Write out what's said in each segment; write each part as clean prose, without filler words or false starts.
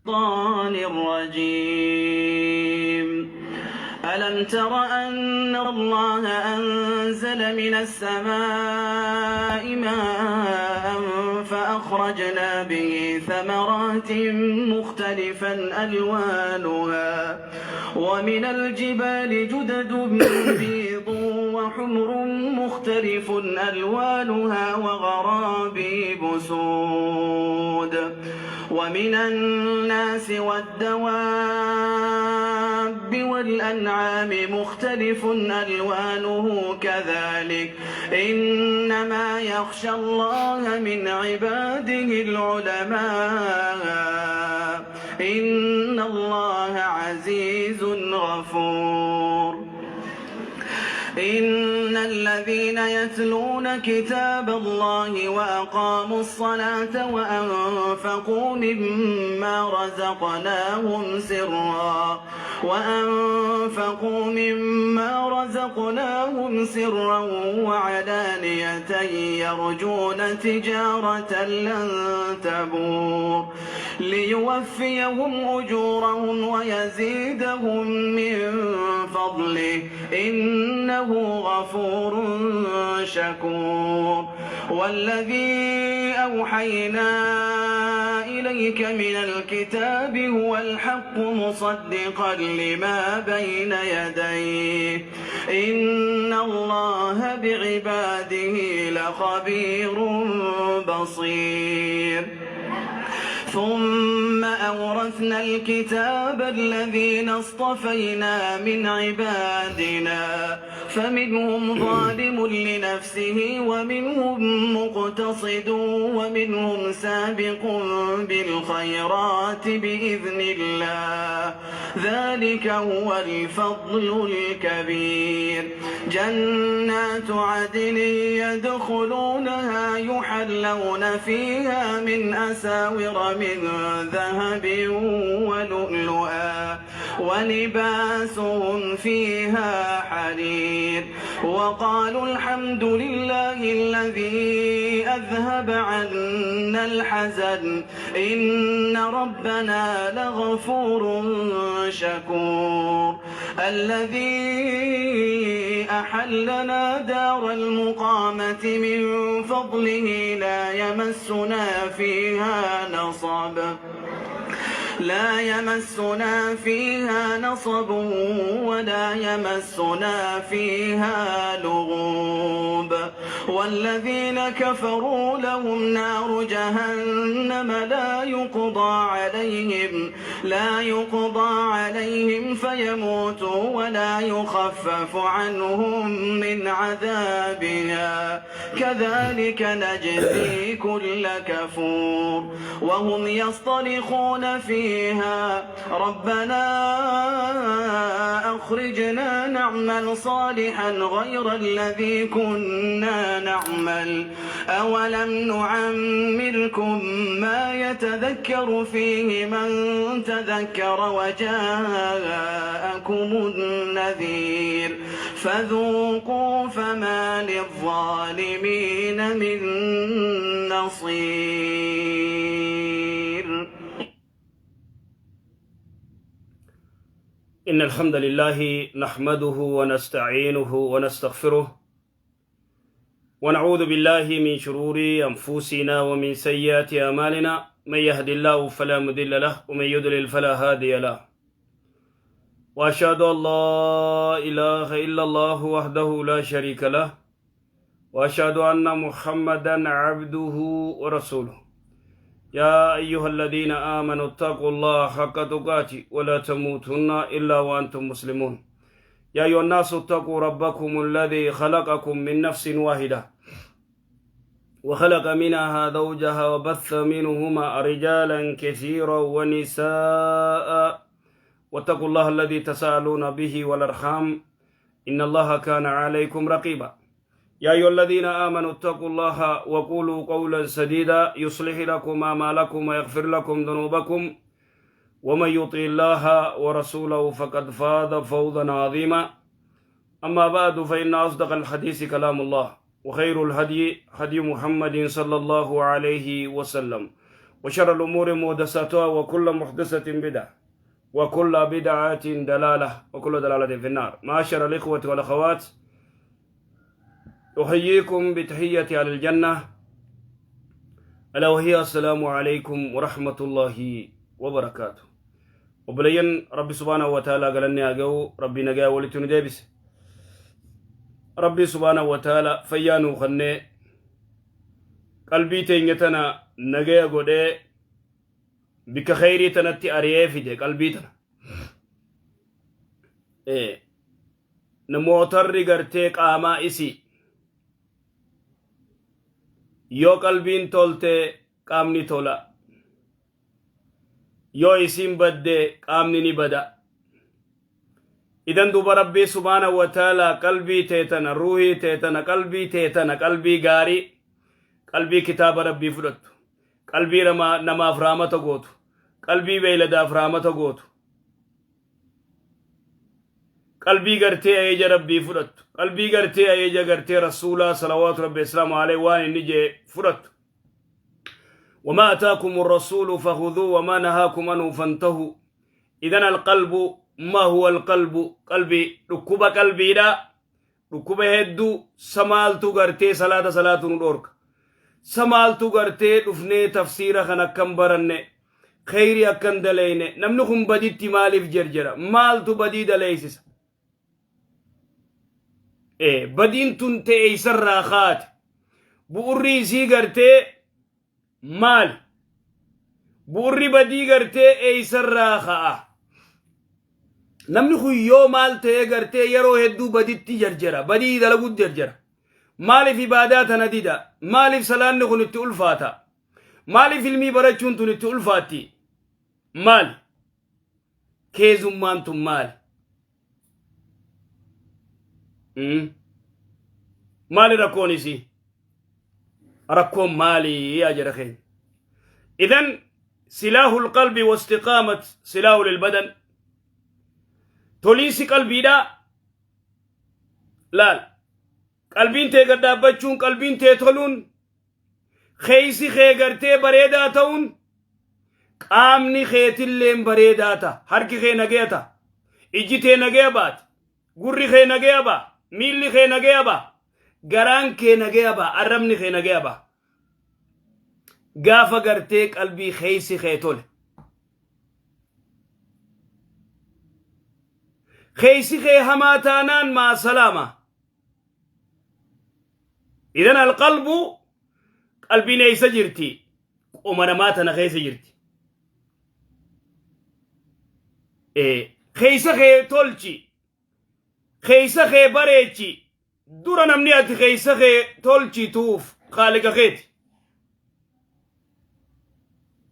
الشيطان الرجيم. ألم تر أن الله أنزل من السماء ماء فأخرجنا به ثمرات مختلفا ألوانها ومن الجبال جدد بيض وحمر مختلف ألوانها وغرابيب سود ومن الناس والدواب والأنعام مختلف ألوانه كذلك إنما يخشى الله من عباده العلماء إن الله عزيز غفور. إن الذين يتلون كتاب الله وأقاموا الصلاة وأنفقوا مما رزقناهم سرا وعلانية يرجون تجارة لن تبور ليوفيهم أجورهم ويزيدهم من فضله إنه غفور شكور. والذي أوحينا إليك من الكتاب هو الحق مصدقا لما بين يديه إن الله بعباده لخبير بصير. ثم أورثنا الكتاب الذين اصطفينا من عبادنا فمنهم ظالم لنفسه ومنهم مقتصد ومنهم سابق بالخيرات بإذن الله ذلك هو الفضل الكبير. جنات عدن يدخلونها يحلون فيها من أساور من ذهب ولؤلؤا ولباسهم فيها حرير. وقالوا الحمد لله الذي أذهب عنا الحزن إن ربنا لغفور شكور. الذي أحلنا دار المقامة من فضله لا يمسنا فيها نصب ولا يمسنا فيها لغوب. والذين كفروا لهم نار جهنم لا يقضى عليهم فيموتوا ولا يخفف عنهم من عذابها كذلك نجزي كل كفور. وهم يصطرخون فيها ربنا أخرجنا نعمل صالحا غير الذي كنا نعمل أولم نعمركم ما يتذكر فيه من تذكر وجاءكم النذير فذوقوا فما للظالمين من نصير. إن الحمد لله نحمده ونستعينه ونستغفره ونعوذ بالله من شرور أنفسنا ومن سيئات أعمالنا، من يهد الله فلا مضل له ومن يضلل فلا هادي له، وأشهد أن لا إله إلا الله وحده لا شريك له، وأشهد أن محمدا عبده ورسوله. يا أيها الذين آمنوا اتقوا الله حق تقاته ولا تموتن إلا وأنتم مسلمون. يا أيها الناس اتقوا ربكم الذي خلقكم من نفس واحدة وخلق منها زوجها وبث منهما رجالا كثيرا ونساء، واتقوا الله الذي تساءلون به والأرحام إن الله كان عليكم رقيبا. يا أيها الذين آمنوا اتقوا الله وقولوا قولا سديدا يصلح لكم أعمالكم ويغفر لكم ذنوبكم، ومن يطع الله ورسوله فقد فاز فوزا عظيما. أما بعد، فإن أصدق الحديث كلام الله، وخير الهدي هدي محمد صلى الله عليه وسلم، وشر الأمور محدثاتها وكل محدثة بدعة وكل بدعة دلالة وكل دلالة في النار. معاشر الإخوة والأخوات، أحييكم بتحية أهل الجنة، ألا وهي السلام عليكم ورحمة الله وبركاته. Obboleeyyan Rabbi subhaanahu wa ta'aalaa galanni haa ga'u. Rabbi nagaa walitti nu deebise. Rabbi subhaanahu wa ta'aalaa fayyaa nuu kennee, qalbii teenya tana nagaya godhee, bikka kheyrii tanatti ari'ee fide. Qalbii tana namootarri gartee qaamaa isii yoo qalbiin tolte qaamni tola, yoo isiin badde qaamni ni bada. Idan duuba Rabbii subhaanahu wa ta'aalaa qalbii teetana, ruuhii teetana, qalbii teetana, qalbii gaarii, qalbii kitaaba Rabbii fudhattu, qalbii namaaf raamata gootu, qalbii beeyladaaf raamata gootu, qalbii gartee ajaja Rabbii fudhattu, qalbii gartee ajaja gartee Rasuulaa salawaatu Rabbi islaamu alayhi waan inni jee fudhattu. وما أتاكم الرسول فخذوه وما نهاكم عنه فانتهوا. إذن القلب، ما هو القلب؟ قلبي dhukkuba qalbiidha. Dhukkuba hedduu samaaltu gartee salaata salaatu nu dhorka, samaaltu gartee dhufnee tafsiira kan akkam baranne, kheyri akkan daleyne. Namni kun baditti maaliif jerjera? Maaltu badii daleeysisa? Badiin tun ta'e isarraa kaate, bu'urri isii gartee maali? Bu'urri badii gartee eeysarraa ka'a? Namni kun yoo maal ta'ee gartee yeroo hedduu baditti jarjara, badii dalaguutti jarjara? Maaliif ibaadaa tana dida? Maaliif salaanni kun itti ulfaata? Maaliif ilmii barachuun tun itti ulfaatti? Maali keezummaan tun? Maali? Maali rakkoon isii? Rakkoon maali yaa jara keenya? Idan silaahu lqalbi wastiqaamat silaahu lilbadan. Toliinsi qalbiidha. Laal, qalbiin tee gad dhaabbachuun, qalbiin tee toluun, keeysi kee gartee bareedaa ta'uun, qaamni keetilleen bareedaa ta'a. Harki kee nagaya ta'a, ijji tee nagaya baate, gurri kee nagaya ba'a, miilli kee nagaya ba'a, garaan kee nagaya ba'a, arrabni kee nagaya ba'a, gaafa gartee qalbii keeysi kee tole. Keeysi kee hamaa taanaan maa salaama. Idan alqalbu, qalbiin eeysa jirti? Qoma namaa tana keessa jirti. Keeysa kee tolchi, keeysa kee bareechi. Dura namni ati keeysa kee tolchituuf khaaliqa keeti,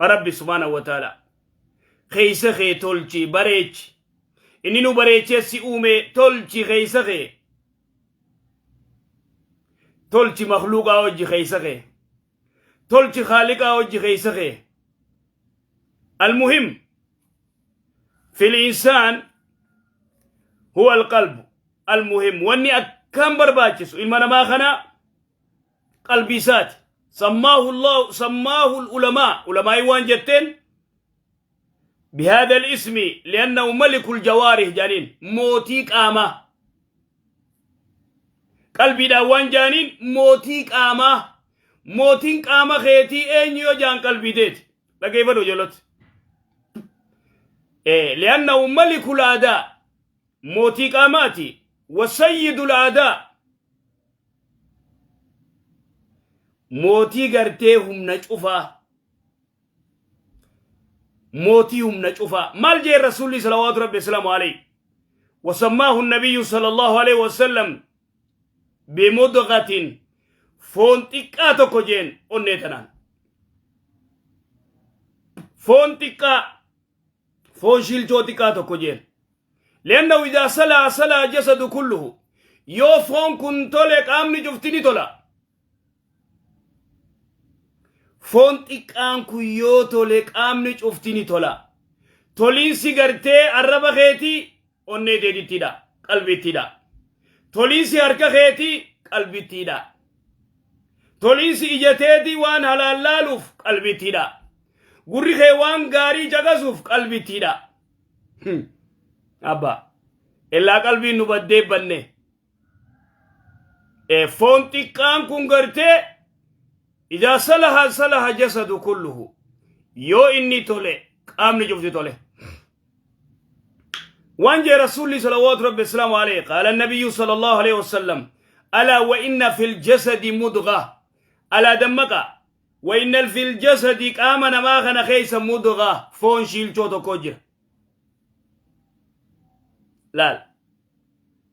Rabbi subhaanahu wa ta'ala. Keeysa kee tolchi, bareechi. Inni nu bareechee si uume. Tolchi keeysa kee, tolchi makluuqaa hojji keeysa kee tolchi, khaaliqaa hojji keeysa kee. المهم في الإنسان هو القلب. المهم wanni akkam barbaachisu ilma namaa kana qalbii isaati. سماه الله، سماه العلماء، علماء waan jetteen بهذا الاسم لأنه ملك الجوارح جانين، mootii qaamaa qalbiidhaan waan jaaniin. Mootii qaamaa, mootiin qaama keetii eenyu yoo jaan, qalbii teeti. Dhageeffadhu ijoolloti. لأنه ملك الأعضاء، mootii qaamaati، وسيد الأعضاء، mootii gartee humna cufaa, mootii humna cufaa. Maal jee Rasuulli salawaatu Rabbi islaamu alayhi? وسماه النبي صلى الله عليه وسلم بمضغة، foon xiqqaa tokko jeen onnee tanaan. Foon xiqqaa, foon shilchoo xiqqaa tokko jeen. لأنه إذا صلح صلح الجسد كله. Yoo foon kun tole, qaamni cufti ni tola. Foon xiqqaan kun yoo tole, qaamni cufti ni tola. Toliinsi gartee arraba keetii onnee teetittidha, qalbittidha. Toliinsi harka keetii qalbittidha. Toliinsi ija teetii waan halaal laaluuf qalbittidha. Gurri kee waan gaarii caqasuuf qalbittiidha. Abbaa. Illaa qalbiin nu baddee banne. Foon xiqqaan kun gartee idaa salaha salaha jasadu kulluhu. Yoo inni tole qaamni cufti tole. Waan jee Rasuulli salawaatu rabbi islaamu alayhi qaala nabiyyu sallallahu alayhi wasallam alaa wa inna fil jasadi mudgha alaa dammaqa wa inna fil jasadi qaama namaa kana keessa mudgha foon shiilchoo tokko jira. Laal.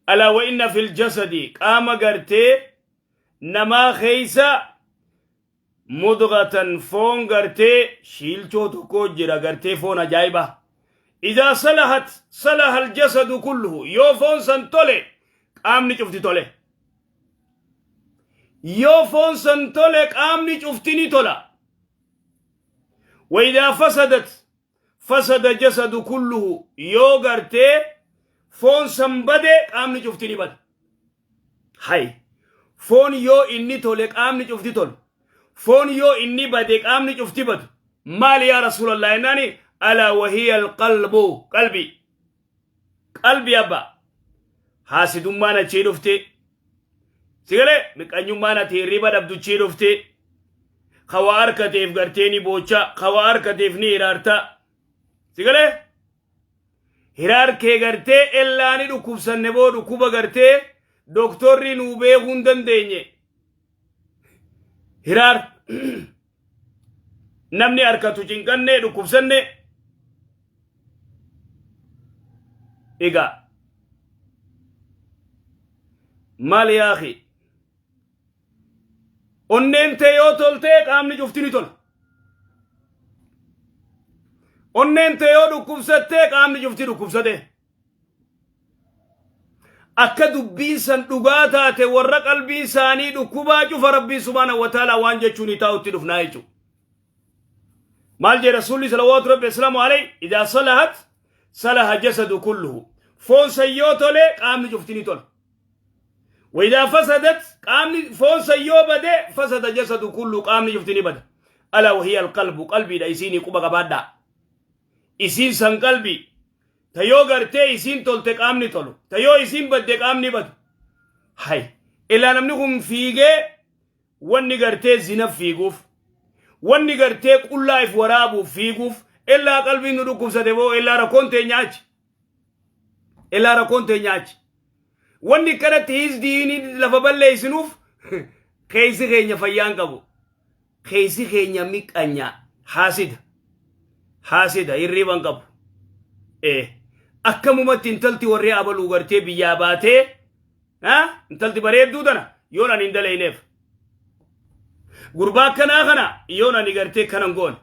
Alaa wa inna fil jasadi qaama gartee namaa keessa mudghatan foon gartee shiilchoo tokko jira gartee foon ajaa'ibaa. Idaa salahat salaha aljasadu kulluhu yoo foon san tole qaamni cufti tole. Yoo foon san tole qaamni cufti ni tola. Wa idaa fasadat fasada jasadu kulluhu yoo gartee foon san bade qaamni cufti ni bada. Hay foon yoo inni tole qaamni cufti tolu. Foon yoo inni bade qaamni cufti badu. Maali yaa Rasuulallah jennaani alaa wahiya alqalbu qalbi. Qalbi abba. Haasidummaan achii dhufti. Sigalee miqanyummaan ati hirriba dhabdu achii dhufti. Kawa harkateef gartee ni boocha. Kawa harkateef ni hiraarta. Sigalee hiraar kee gartee ellaani dhukkubsanne boo dhukkuba gartee doktorri nuu beekuu hin dandeenye. Hiraar namni harkatu cinqanne dhukkubsanne. Egaa maal yaa akhi, onneen tee yoo toltee qaamni cufti ni tola. Onneen tee yoo dhukkubsattee qaamni cufti dhukkubsate. Akka dubbiin san dhugaa taate warra qalbii isaanii dhukkubaa cufa Rabbiin subhaanahu wa ta'ala waan jechuun taa'utti dhufnaa jechuudha. Maal jee Rasuulli salawaatu rabbi islaamu alayhi idaa salahat salaha jasadu kulluhu. Foon san yoo tole qaamni cufti ni tola. وإذا فسدت qaamni foon san yoo bade فسد جسد كله qaamni cufti ni bada. ألا وهي القلب qalbiidha isiinii quba qabaadhaa. Isiin san qalbii ta yoo gartee isiin tolte qaamni tolu ta yoo isiin badde qaamni badu. Hay ilaa namni kun fiigee wanni gartee zina fiiguuf wanni gartee qullaa if waraabuuf fiiguuf illaa qalbiin nu dhukkubsate boo illaa rakkoon teenya achi. Illaa rakkoon teenya achi. Wanni kanatti hizdiini lafa balleessinuuf keessi keenya fayyaan qabu. Keessi keenya miqanya haasida. Haasida hirriiban qabu. Akkamumatti intalti warri abaluu gartee biyyaa baatee intalti bareedduu tana yoon ani hin dalayneef. Gurbaa akkanaa kana yoon ani gartee kanan goone.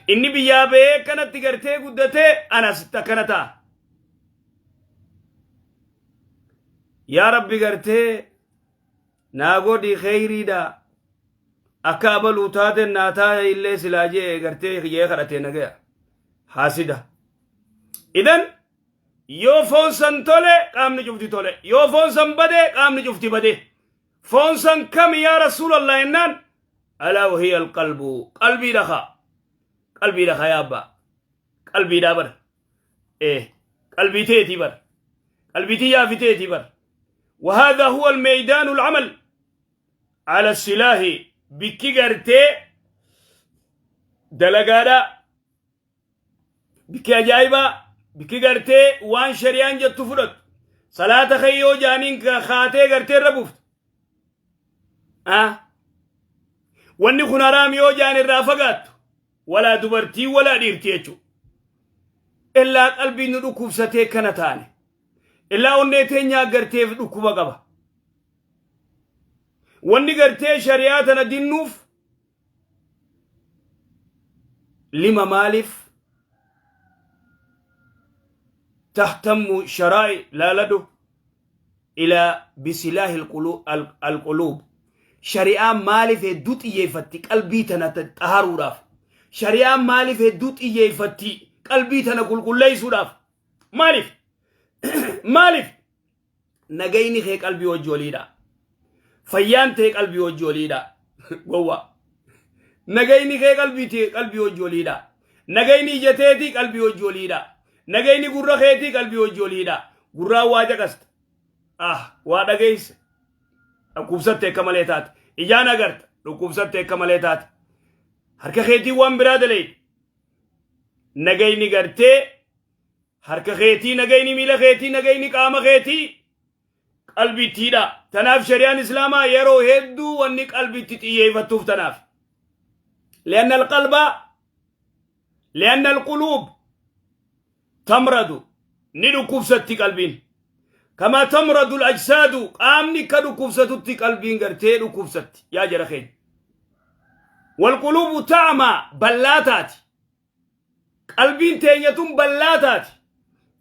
Inni biyyaa bahee kanatti gartee guddatee anas akkana ta'a. Yaa Rabbi gartee naa godhi kheyriidha. Akka abaluu taateen naa taa'e illee silaa jee gartee jee kadhatee nagaya. Haasida. Idan yoo foon san tole qaamni cufti tole. Yoo foon san bade qaamni cufti bade. Foon san kami yaa Rasuulallah jennaan ألا وهي القلب qalbii dhakaa. Qalbii dhakaa yaa abbaa. Qalbiidhaa bara. Qalbii teetii bara. Qalbii tiyyaa fi teetii bara. وهذا هو الميدان العمل على السلاح bikki gartee dalagaadha bikki ajaa'ibaa bikki gartee waan shari'aan jettu fudhatu salaata kayyoo jaaniin kaatee gartee irra buuftu. Wanni kun haraam yoo jaan irraa fagaattu walaa dubartii walaa dhiirtii jechuudha. Illaa qalbiin nu dhukkubsatee kana taane. Illaa onnee teenyaa garteef dhukkuba qaba. Wanni gartee shari'aa tana dinnuuf lima maaliif تهتم شرائع لا لدو إلى بسلاح القلوب shari'aan maaliif hedduu xiyyeeffatti qalbii tana xaharuudhaaf? Shari'aan maaliif hedduu xiyyeeffatti qalbii tana qulqulleessuudhaaf? Maaliif? Maaliif? Nagayni kee qalbii wajji waliidha. Fayyaan tee qalbii wajji waliidha. Gowwa. Nagayni kee qalbii qalbii hojii waliidha. Nagayni ija teetii qalbii hojii waliidha. Nagayni gurra keetii qalbii hojii waliidha. Gurraan waa caqasta. Ah, waa dhageessa. Dhukkubsatte akka malee taate. Ijaan agarta. Dhukkubsatte akka malee taate. Harka keetii waan biraa daleeyda. Nagayni gartee harka keetii, nagayni miila keetii, nagayni qaama keetii qalbittiidha. Tanaaf shari'aan Islaamaa yeroo hedduu wanni qalbitti xiyyeeffattuuf tanaaf. لأن القلب لأن القلوب تمرض ni dhukkubsatti qalbiin. كما تمرض الأجساد qaamni ka dhukkubsatutti qalbiin gartee dhukkubsatti yaa jara keenya. والقلوب تعمى ballaa taati. Qalbiin teenyatun ballaa taati.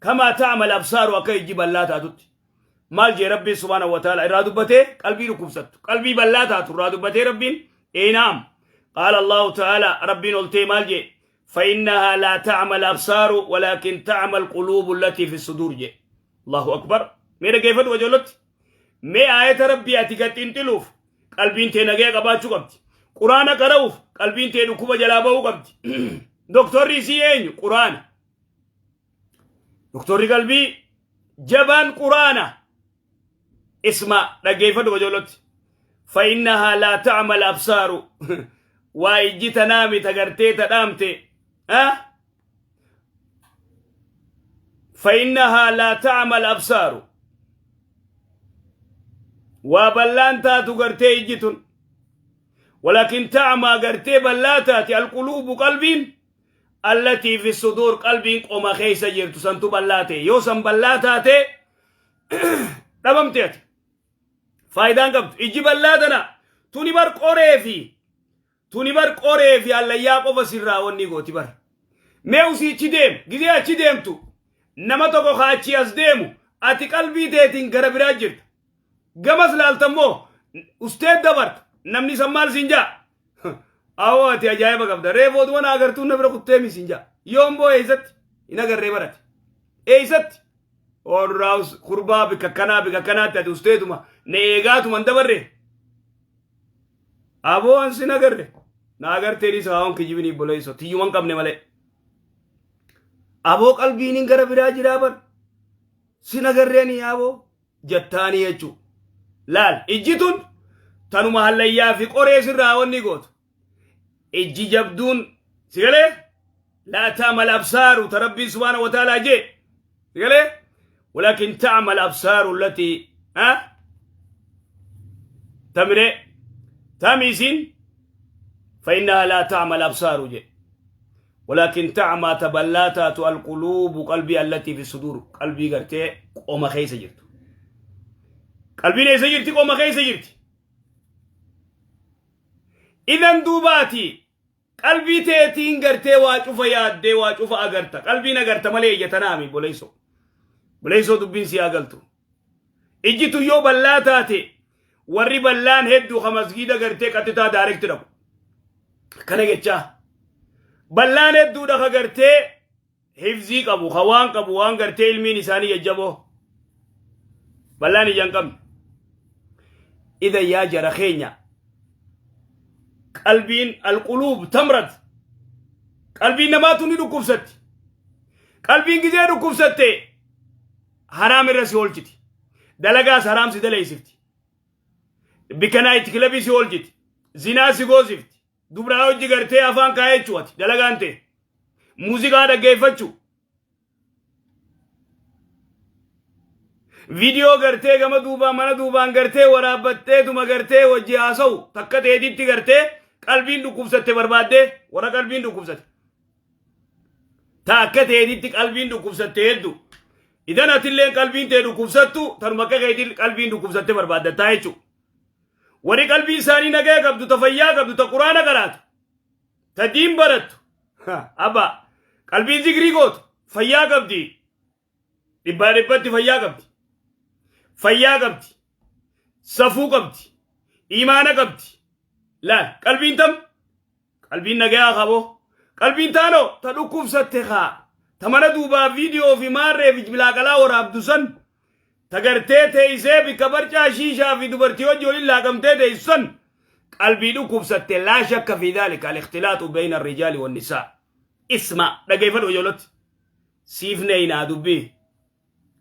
كما تعمى الأبصار akka ijji ballaa taatutti. Maal jee Rabbiin سبحانه وتعالى irraa dubbatee qalbii dhukkubsattu. Qalbii ballaa taatu irraa dubbatee Rabbiin ee نعم. قال الله تعالى Rabbiin oltee maal jee فإنها لا تعمى الأبصار ولكن تعمى القلوب التي في الصدور jee. الله أكبر. Mee dhaggeeffadhu wajoolotti. Mee aayata Rabbii ati gaxxinxiluuf qalbiin tee nagaya qabaachuu qabdi. Quraana qara'uuf qalbiin tee dhukkuba jalaa ba'uu qabdi. Doktorri isii eenyu? Quraana. Doktorri qalbii jabaan Quraana. اسمع dhaggeeffadhu wajoolotti. فإنها لا تعمى الأبصار waa ijji tanaami tagartee tadhaamte. أه؟ فإنها لا تعمى الأبصار waa ballaan taatu gartee ijji tun ولكن تعمى gartee ballaa taati القلوب qalbiin التي في الصدور qalbiin qoma keessa jirtu santu ballaa ta'e. Yoo san ballaa taate dhabamte ati faayidaan qabdu. Ijji ballaa tana tuni bar qoree fi tuni bar qoree fi hallayyaa qofa sirraa wanni gooti bar. Mee usii achi deem gizee achi deemtu nama tokko kaachii as deemu ati qalbii teetiin gara biraa jirta. Gamas laaltammoo ustee dabarta namni san maal siin jaa? Awoo ati ajaa'iba qabda reefootuma na agartuun na bira kutteemi siin jaa. Yoon boo eessatti hin agarree barate eessatti warraus kurbaa bikka kanaa bikka kanaatti ati usteetuma na eegaatuma hin dabarre. Aboo an sin agarre na agartee dhiisa hawan kijibinii boleesso tiyyuma hin qabne malee. Aboo qalbiin hin gara biraa jiraa bar sin agarreeni aboo jettaanii jechuu. Laal ijji tun tanuma hallayyaa fi qoree sirraa wanni gootu. Ijji jabduun si galee لا تعمى الأبصار ta Rabbiin سبحانه وتعالى jee si galee ولكن تعمى الأبصار التي ها tamire tamisin فإنها لا تعمى الأبصار jee ولكن تعمى ta ballaa taatu القلوب qalbii التي في الصدور qalbii gartee qoma keessa jirtu. Qalbiin eessa jirti? Qoma keessa jirti. Idan duubaati qalbii teetiin gartee waa cufa yaaddee waa cufa agarta. Qalbiin agarta malee ija tanaami boleessoo. Boleessoo dubbiin si agaltu. Ijjitu yoo ballaa taate warri ballaan hedduu ka masgiida gartee qaxitaa direct dhaqu. Akkana jechaa. Ballaan hedduudha ka gartee hifzii qabu ka waan qabu waan gartee ilmiin isaanii jajjaboo. Ballaan ija hin qabne. Idan yaa jara keenya qalbiin القلوب تمرض qalbiin namaatu ni dhukkubsatti. Qalbiin gizee dhukkubsatte haraam irra si oolchiti. Dalagaas haraam si daleessifti. Bikka night club si oolchiti. Zinaa si goosifti. Dubraa hojii gartee afaan kaayechuu ati dalagaan ta'e. Muuziqaa dhaggeeffachuu. Viidiyoo gartee gama duubaan mana duubaan gartee waraabbatteetuma gartee wajji haasa'u takka ta'eetitti gartee qalbiin dhukkubsatte barbaaddee warra qalbiin dhukkubsatte. Ta akka ta'eetitti qalbiin dhukkubsatte hedduu. Idan atilleen qalbiin ta'e dhukkubsattu tanuma akka keetii qalbiin dhukkubsatte barbaaddattaa jechuudha. Warri qalbii isaanii nagaya qabdu ta fayyaa qabdu ta quraana qaraatu ta diin barattu abba qalbiin zikrii gootu fayyaa qabdi. Dhibbaa dhibbatti fayyaa qabdi. Fayyaa qabdi. Safuu qabdi. Imaana qabdi. Laal qalbiin tam qalbiin nagayaa qaboo. Qalbiin taanoo ta dhukkubsatte kaa. Ta mana duubaa viidiyoo fi maarree fi bilaaqalaa waraabdu san. Ta gartee teessee bikka barcaa shiishaa fi dubartii hojii waliin laaqamtee teessu san. Qalbii dhukkubsatte laa shakka fi dhaalika al-ikhtilaatu bayna ar-rijaali wan-nisaa. Isma dhageeffadhu ijoolotti. Siif neeynaa dubbii.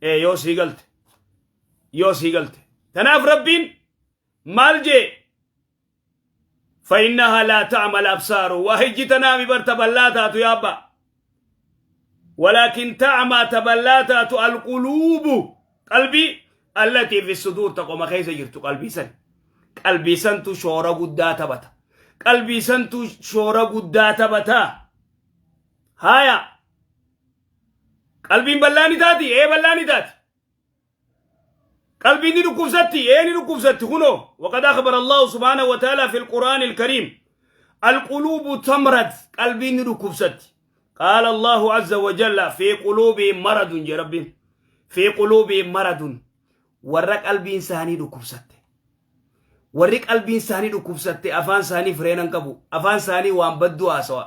Ee yoo sii galte. Yoo sii galte. Tanaaf Rabbiin maal jee? فإنها لا تعمى الأبصار وهجي تنامي بر تبلاتات يا أبا ولكن تعمى تبلاتات القلوب قلبي التي في الصدور تقوم خيس جرت قلبي سن قلبي سن تو شورا قدا تبتا قلبي سن تو شورا قدا تبتا هايا قلبي بلاني تاتي ايه بلاني تاتي قلبي ني ركوبستي ايه ني ركوبستي هنو. وقد اخبر الله سبحانه وتعالى في القرآن الكريم القلوب تمرض قلبي ني ركوبستي. قال الله عز وجل في قلوبهم مرض يا ربي في قلوبهم مرض. ورق قلبي انساني ركوبستي ورق قلبي انساني ركوبستي افان ساني فرينن قبو افان ساني وان بدو اسوا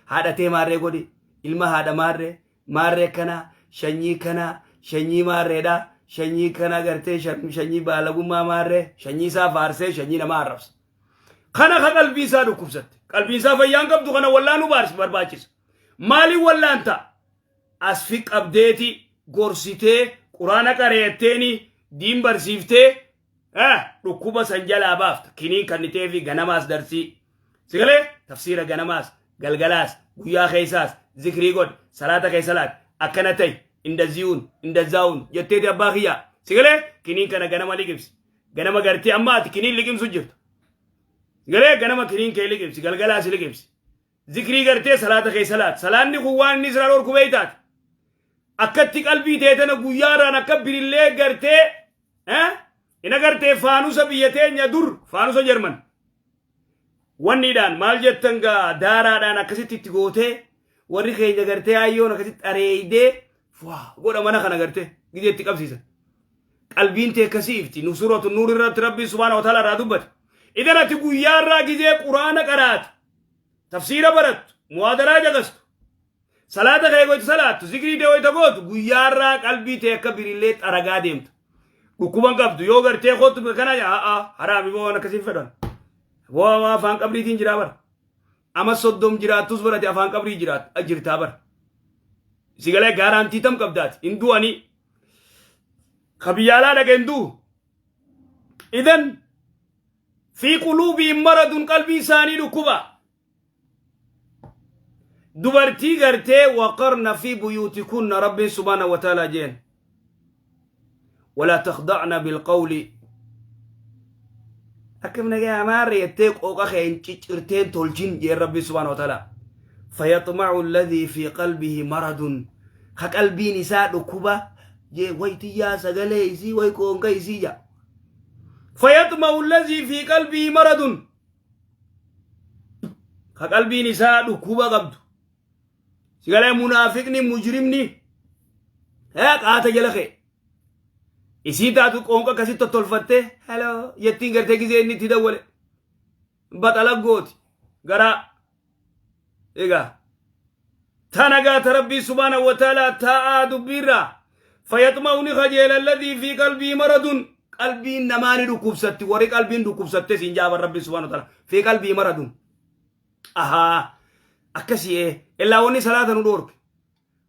هادتي ماري غودي ilma haadha maarree maarree kana shanyii kana shanyii maarreedha shanyii kana gartee shanyii baalagummaa maarree shanyii isaa faarsee shanyii nama arrabsa. Kana ka qalbii isaa dhukkubsatte qalbii isaa fayyaan qabdu kana wallaanuu barbaachisa. Maaliin wallaanta asfi qabdeeti gorsitee quraana qareetteeni diin barsiiftee dhukkuba san jalaa baafta kiniin kannitee fi ganamaas darsii sigalee tafsiira ganamaas galgalaas guyyaa keessaas zikrii godh salaata keessa laat akkana ta'i indaziyuun indazaawun jetteeti abbaa kiyyaa sigalee kiniin kana ganama liqimsi ganama gartee amma ati kiniin liqimsu jirtu sigalee ganama kiniin kee liqimsi galgalaas liqimsi zikrii gartee salaata keessa laat salaanni kun waan inni siraan orku beeytaati akkatti qalbii teetana guyyaarraan akka birillee gartee ina gartee faanusa biyya teenya dur faanusa Jarman wanniidhaan maal jettan gaa daaraadhaan akkasitti itti gootee warri keenya gartee hayyoon akkasitti areeydee godha mana kana gartee gidee itti qabsiisan. Qalbiin tee akkasii ifti nu suuratu nuur irratti Rabbiin subhaana wa ta'ala irraa dubbate. Idan ati guyyaarraa gizee quraana qaraatu tafsiira barattu muwaadaraa jagastu salaata kee goytu salaattu zikrii tee wayta gootu guyyaarraa qalbii tee akka birillee xaragaa deemtu. Dhukkuban qabdu yoo gartee kootu kana haa haraami boo waan akkasiin fedhan. Boo afaan qabriitiin jiraa bara. Ama soddom jiraattus barate afaan qabrii jirtaa bara. Sigalee gaaraantii tam qabdaati hin du'anii. Ka biyyaalaa dhaqe hin du'u. Idan fi quluubiin maradun qalbii isaanii dhukkuba. Dubartii gartee waqarna fi buyuutikunna Rabbiin subhaana wa ta'ala jeen. ولا تخضعن بالقول أكم نجا ماري يتيق أو أخي إن تولجين يا ربي سبحانه وتعالى فيطمع الذي في قلبه مرض خقلبي نساء ركوبة جي ويتي يا سجلي سي ويكون كيسي يا فيطمع الذي في قلبه مرض خقلبي نساء ركوبة قبض سجلي منافقني مجرمني هاك آتا جلخي isii taatu qoonqa akkasitti tottolfattee hello jettiin gartee gisee inni itti dawwale baxala gooti garaa egaa tana gaata rabbii subhaanahu wa ta'ala taa'aa dubbiirraa fayaxma'u ni kajeela alladhii fi qalbii maradun qalbiin namaa ni dhukkubsatti warri qalbiin dhukkubsatte siin jaaban rabbii subhaanahu wa ta'ala fi qalbii maradun ahaa akkasii illaa wanni salaata nu dhoorke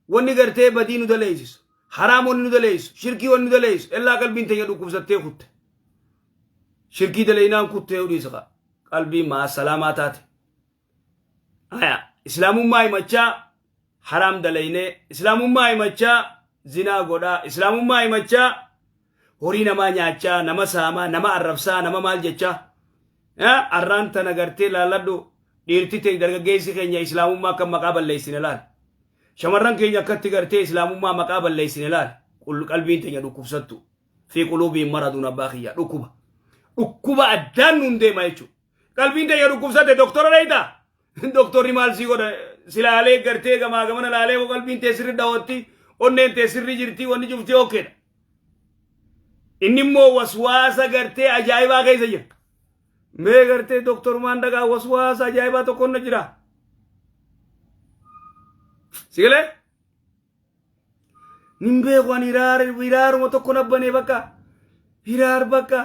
wanni gartee badii nu daleessisu حرام wanni nu daleessu shirkii wanni nu daleessu illaa qalbiin teenya dhukkubsattee kutte shirkii daleeynaan kuttee dhiisqa qalbii maa salaamaa taate aya islaamummaa himachaa haraam daleeynee islaamummaa himachaa zinaa godhaa islaamummaa himachaa horii namaa nyaachaa nama saamaa nama arrabsaa nama maal jechaa arraan tana gartee laalladhu dhiirti ta'e dargaggeessi keenya islaamummaa akka maqaa balleessine laal shamarran keenya akkatti gartee islaamummaa maqaa balleessine laal qalbiin teenya dhukkubsattu fi quluubiin maraduun abbaa kiyya dhukkuba dhukkuba addaan nuun deema jechuudha qalbiin teenya dhukkubsatte doktora dheeyta doktorri maal sii godha silaalee gartee gamaa gamana laalee qalbiin tee sirri dhawatti onneen tee sirri jirti wanni cufti okkeedha inni immoo waswaasa gartee ajaa'ibaa keessa jira mee gartee doktorumaan dhagaa waswaasa ajaa'ibaa tokko na jira. Sigalee? Nin beeku ani hiraaruma tokko nabbanee bakka hiraar bakka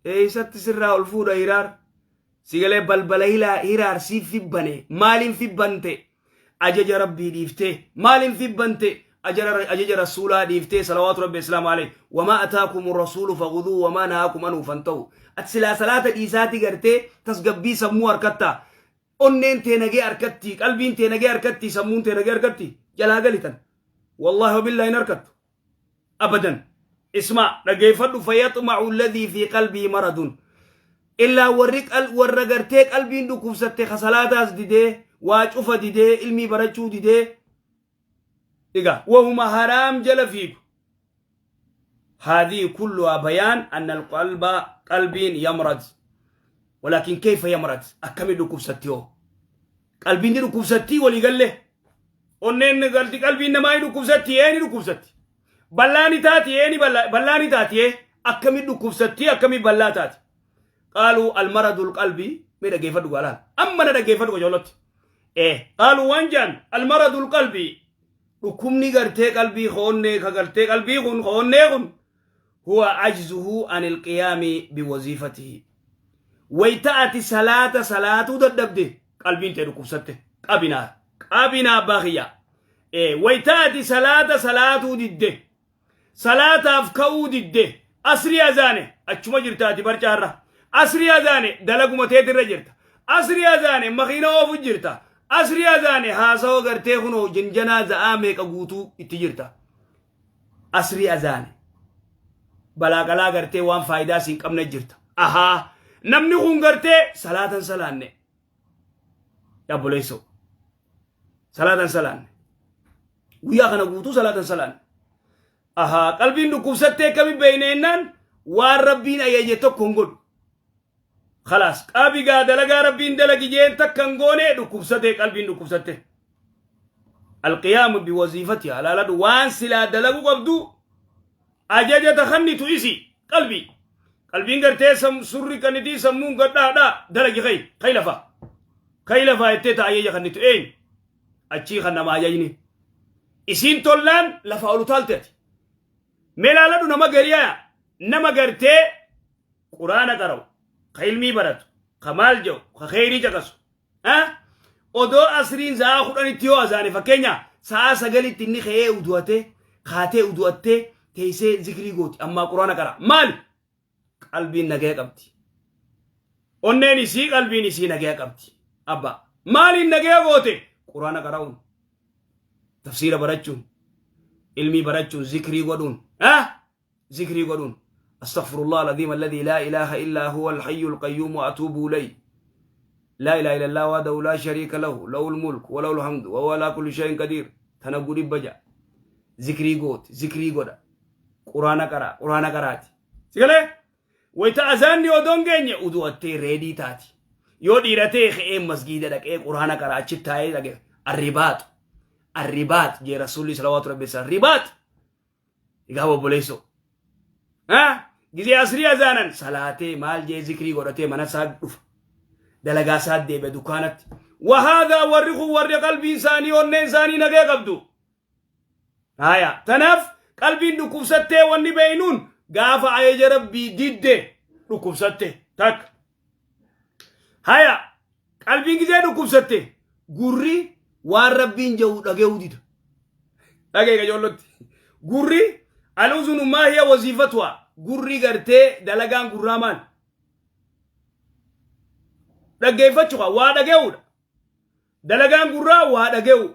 eessatti sirraa ol fuudha hiraar Sigalee balbala hiraar siif fibbane. Maaliin fibbante? Ajaja Rabbii dhiiftee. Maaliin fibbante? Ajaja Rasuulaa dhiiftee, salawaatu Rabbi islaamu alayhi. Wamaa ataakum rasuulu fakhuduu wamaa nahaakum anhu fantahu. Ati silaa salaata dhiisaati gartee tasgabbii sammuu harkattaa. Onneen tee nagee harkatti, qalbiin tee nagee harkatti, sammuun tee nagee harkatti. Jalaa galitan. Wallaahi wabillaahi hin harkattu. Abadan. Isma dhageeffadhu: fayaxma'u alladhii fi qalbii maradun. Illaa warri warra gartee qalbiin dhukkubsatte, ka salaataas didee, waa cufa didee, ilmii barachuu didee. Egaa wahuma haraam jala fiigu. هذه كلها بيان أن القلب قلبين يمرض، ولكن كيف يمرض؟ أكمل dhukkubsatti. Qalbiin ni dhukkubsatti walii galle. Onneen galti, qalbiin namaa ni dhukkubsatti, ee ni dhukkubsatti. Bal'aa ni taati, ee ni bal'aa ni taati, ee akkami dhukkubsatti, akkami bal'aa taati? قالوا المرض القلبي. Mee dhaggeeffadhu galaan, amma na dhaggeeffadhu qajoolotti. Ee قالوا waan jaan, المرض القلبي, dhukkubni gartee qalbii hoonnee ka gartee qalbii kun hoonnee kun, هو عجزه عن القيام بوظيفته. Wayta ati salaata salaatuu dadhabde, qalbiin tee dhukkubsatte. Qabinaa qabinaa, abbaa kiyya. Wayta ati salaata salaatuu didde, salaataaf ka'uu didde, asrii azaane achuma jirta, ati barcaarra. Asrii azaane dalaguma teetirra jirta. Asrii azaane makiina oofu jirta. Asrii azaane haasawa gartee kunoo jinjanaa za'aa meeqa guutuu itti jirta. Asrii azaane balaaqalaa gartee waan faayidaa siin qabne jirta. Ahaa, namni kun gartee salaatan salaanne. Yaabboleessoo, salaatan salaanne, guyyaa kana guutuu salaatan salaanne. Ahaa, qalbiin dhukkubsattee akkami beeyne jennaan, waan Rabbiin ajaje tokko hin godhu. Khalaas, qabigaa dalagaa Rabbiin dalagi jeen takka hin goone, dhukkubsate, qalbiin dhukkubsatte. القيام بوظيفتها alaaladhu, waan silaa dalagu qabdu ajaja takannitu isi qalbii. Qalbiin gartee surri kanitii sammuun gadhaadhaa dalagi, kay kay lafa kay lafaa jettee ta ajaja kannitu eenyu? Achii kan nama ajajni isiin tollaan lafa ol utaalte. Ati mee laaladhu, nama gariyaa, nama gartee Quraana qara'u, ka ilmii baratu, ka maal jedhu, ka kheyrii caqasu, odoo asriin sa'a 10tti yoo azaane, fakkeenya sa'a 9tti inni ka'ee udu'atee kaatee udu'attee teessee zikrii gooti, ammaa Quraana qara. Maali? Qalbiin nagaya qabdi. Onneen isii, qalbiin isii nagaya qabdi. Abba, maaliin nagaya goote? Quraana qara'uun, tafsiira barachuun, ilmii barachuun, zikrii godhuun, zikrii godhuun. أستغفر الله العظيم الذي لا إله إلا هو الحي القيوم وأتوب إليه، لا إله إلا الله وحده لا شريك له، له الملك وله الحمد وهو على كل شيء قدير. تنقل بجا zikrii gooti, zikrii godha, Quraana qara, Quraana qaraati. Sigalee wayita azaanni odoon geenye udu'attee ready taati. Yoo dhiiratee ka'ee masgiida dhaqee Quraana qara, achi taa'ee dhaqee. الرباط الرباط jee Rasuulli salawaatu Rabbi isaa. رباط egaa obboleessoo, gizee asrii azaanan salaatee maal jee zikrii godhatee mana isaa dhufa, dalagaa isaa deebi'a dukkaanatti. وهذا warri kun warri qalbiin isaanii, onneen isaanii nagee qabdu. Haya, tanaaf qalbiin dhukkubsattee wanni beeynuun gaafa ajaja Rabbii didde dhukkubsatte takka. Haya, qalbiin gizee dhukkubsatte, gurri waan Rabbiin jedhu dhage'uu dida. Dhagee qajoollotti. Gurri, الأذن ما هي وظيفتها? Gurri gartee dalagaan gurraa maal? Dhaggeeffachuudha, waa dhage'uudha. Dalagaan gurraa waa dhage'u.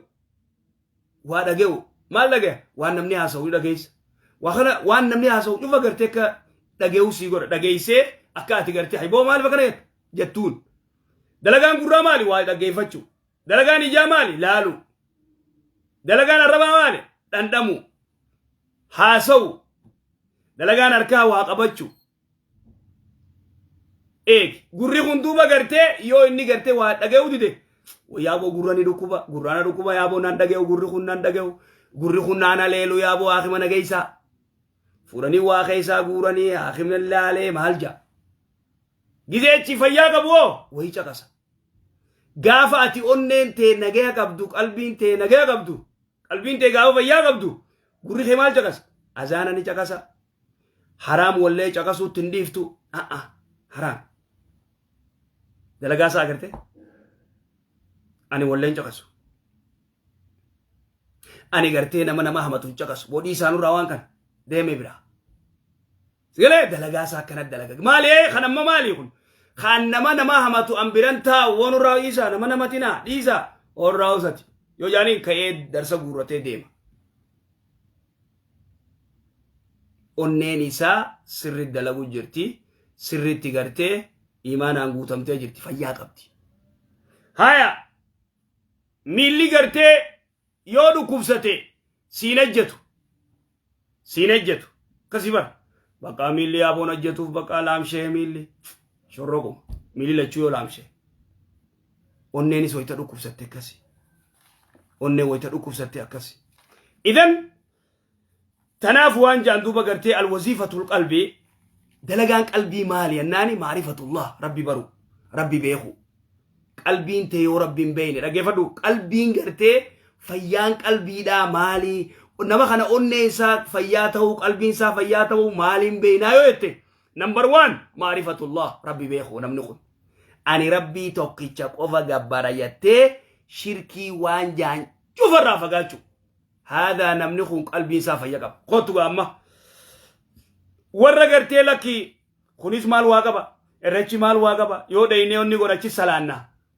Waa dhage'u. Maal dhagaya? Waan namni haasa'u ni dhageessa. Waa kana waan namni haasa'u dhufa gartee akka dhage'u sii godha. Dhageessee akka ati gartee hiboo maaliif akkana jettuun. Dalagaan gurraa maali? Waa dhaggeeffachuu. Dalagaan ijaa maali? Laalu. Dalagaan arrabaa maali? Dhandhamu. Haasa'u. Dalagaan harkaa waa qabachuu. Eegi, gurri kun duuba gartee yoo inni gartee waa dhaga'uu dide, yaaboo gurra ni dhukkuba, gurraana dhukkuba, yaaboo nan dhaga'u, gurri kun nan dhaga'u, gurri kun naan aleelu, yaaboo haakima nageessaa. Fuudhanii waa keessaa guuranii haakimni laalee maal ja'a. Gizeechi fayyaa qabu hoo wayii caqasa. Gaafa ati onneen tee nagaya qabdu, qalbiin tee nagaya qabdu, qalbiin tee gaafa fayyaa qabdu, gurri kee maal caqasa? Azaana ni caqasa. Haraam wallee caqasuutti hin dhiiftu. A'a, haraam. Dalagaa isaa agartee? Ani walleen caqasu. Ani gartee nama nama hamatu hin caqasu. Bodhii isaanurraa waan kana deemee biraa. Sigalee dalagaa isaa akkana dalaga. Maali kan amma maali kun? Kan nama nama hamatu an biran taa'u wanurraa dhiisaa nama namatinaa dhiisaa warraa usati. Yoo jaaniin ka'ee darsa guurratee deema. Onneen isaa sirri dalagu jirti. Sirriitti gartee imaanaan guutamtee jirti. Fayyaa qabdi. Haya miilli gartee yoo dhukkubsate siin ejjetu. Siin ejjetu. Akkasii bara. Baqaa miilli yaaboon ejjetuuf baqaa laamshee miilli. Shorroquma. Miilli lachuu yoo laamshee. Onneenis wayita dhukkubsatte akkasi. Onneen wayita dhukkubsatte akkasi. Idan tanaaf waan jaan duuba gartee alwaziifatul qalbii dalagaan qalbii maali jennaani maarifatullah rabbi baru rabbi beeku. Qalbiin tee yoo rabbi hin beekne dhaggeeffadhu qalbiin gartee fayyaan qalbiidhaa maali nama kana onnee isaa fayyaa ta'uu qalbiin isaa fayyaa ta'uu maaliin beeknaa yoo jette number one maarifatullah rabbi beeku namni kun. Ani rabbii tokkicha qofa gabbara jettee shirkii waan jaan cufarraa fagaachuu. Haadaa namni kun qalbiin isaa fayya qaba. Kottu gaa amma. Warra gartee lakkii kunis maal waa qaba? Irrechi maal waa qaba? Yoo dhaynee onni godhachi salaanna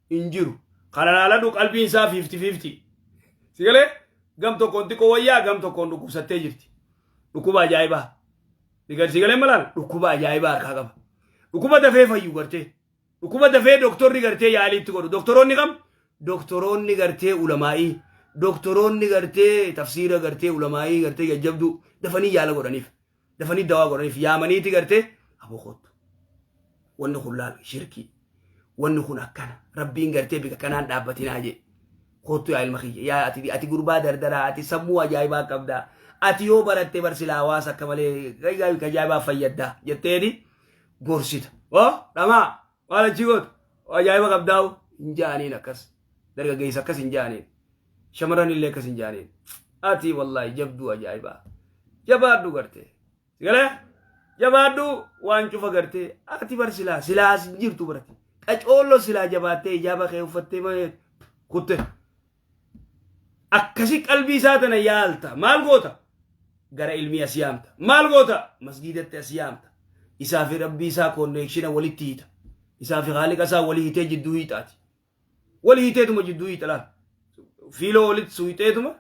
hin jiru. Kana laaladhu qalbiin isaa 50-50. Si galee gam tokkoon xiqqoo wayyaa gam tokkoon dhukkubsattee jirti. Dhukkuba ajaa'ibaa. Si galee malaal dhukkuba ajaa'ibaa harkaa qaba. Dhukkuba dafee fayyu gartee. Dhukkuba dafee doktorri gartee yaalii itti godhu. Doktoroonni kam? Doktoroonni gartee ulamaa'ii. Doktoroonni gartee tafsiira gartee ulamaa'ii gartee jajjabduu dafanii yaala godhaniif. Dafanii dawaa godhaniif yaamaniiti gartee aboo kottu. Wanni kun laal shirkii. Wanni kun akkana. Rabbiin gartee bika kanaan dhaabbatinaa jee. Kottu yaa ilma kiyya. Yaa ati ati gurbaa dardaraa ati sammuu ajaa'ibaa qabdaa. Ati yoo baratte bar silaa hawaasa akka malee ajaa'ibaa fayyaddaa jetteeni gorsita. Oo dhamaa maal achii gootu ajaa'iba qabdaa'u hin ja'aniin akkas dargaggeessa akkas hin ja'aniin shamarran illee akkas hin ja'aniin ati wallaahi jabduu ajaa'ibaa jabaadhu gartee galee jabaadhu waan cufa gartee ati bar silaa silaa as hin jirtu barate qacoollo silaa jabaattee ijaaba kee uffattee malee kutte Akkasi qalbii isaa tana yaalta. Maal goota? Gara ilmii as yaamta. Maal goota? Masgiidatti as yaamta. Isaa fi rabbii isaa konneekshina walitti hiita. Isaa fi haaliqa isaa walii hiitee jidduu hiixaati. Wali hiiteetuma jidduu hiixa laal. Fiiloo walitti suuxeetuma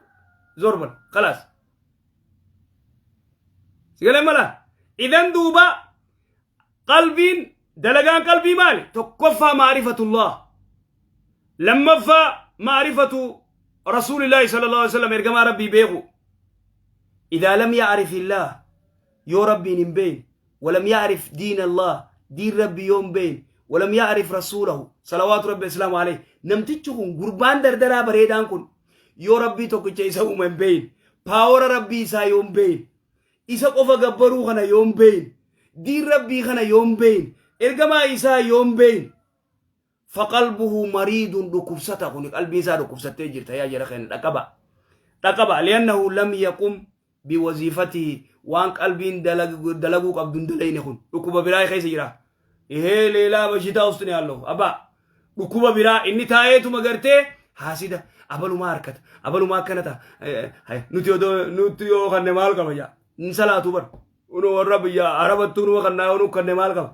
zorbal. Kalaas. Sigalee mala. Idan duuba qalbiin dalagaan qalbii maali? Tokkoffaa maarifatullah. Lammaffaa maarifatu rasuulillaahi sallallahu alaihi wasallam ergamaa rabbii beeku. Idaa lam ya'rif illah yoo rabbiin hin beekne walam ya'rif diin Allah diin rabbii yoo hin beekne walam ya'rif rasuulahu salawaatu rabbi islaamu alayhi namtichi kun gurbaan dardaraa bareedaan kun yoo rabbii tokkicha isa uume hin beekne paawora rabbii isaa yoo hin beekne isa qofa gabbaruu kana yoo hin beekne diin rabbii kana yoo hin beekne ergamaa isaa yoo hin beekne faqalbuhu mariidun dhukkubsata kun qalbii isaa dhukkubsattee jirta yaa jara keenya dhaqaba dhaqaba liannahu lam yaqum biwaziifatihi waan qalbiin dalaguu qabdu hin dalayne kun dhukkuba biraa keessa jira ihee leelaa bashitaa ustni yaallo abaa dhukkuba biraa inni taa'eetuma gartee haasida abalumaa harkata abalumaa akkana ta'a nuti odoo nuti yoo kanne maal qaba jaa hin salaatu bar unu warra biyya arabattuu numa kannaa yoo nu kanne maal qaba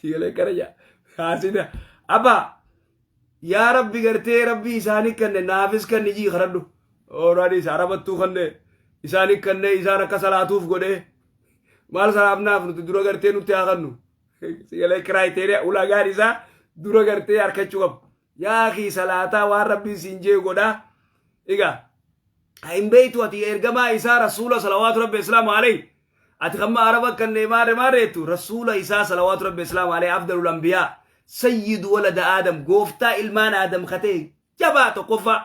sigalee kana jaa haasida abaa yaa rabbi gartee rabbi isaanii kanne naafis kanni jii kadhadhu oraanis arabattuu kanne isaanii kanne isaan akka salaatuuf godhee maal salaafnaaf nuti dura gartee nutti haa kannu sigalee kiraayiteriyaa ulaagaan isaa dura gartee harkachuu qaba. Yaa akii salaataa waan rabbiin siin jee godhaa. Egaa hin beektu ati ergamaa isaa rasuula salawaatu rabbi islaamu alayhi. Ati kamma araba kanne maare maareetu rasuula isaa salawaatu rabbi islaamu alayhi afdalul anbiyaa sayyidu walada aadam gooftaa ilmaan aadam katee jabaa tokkoffaa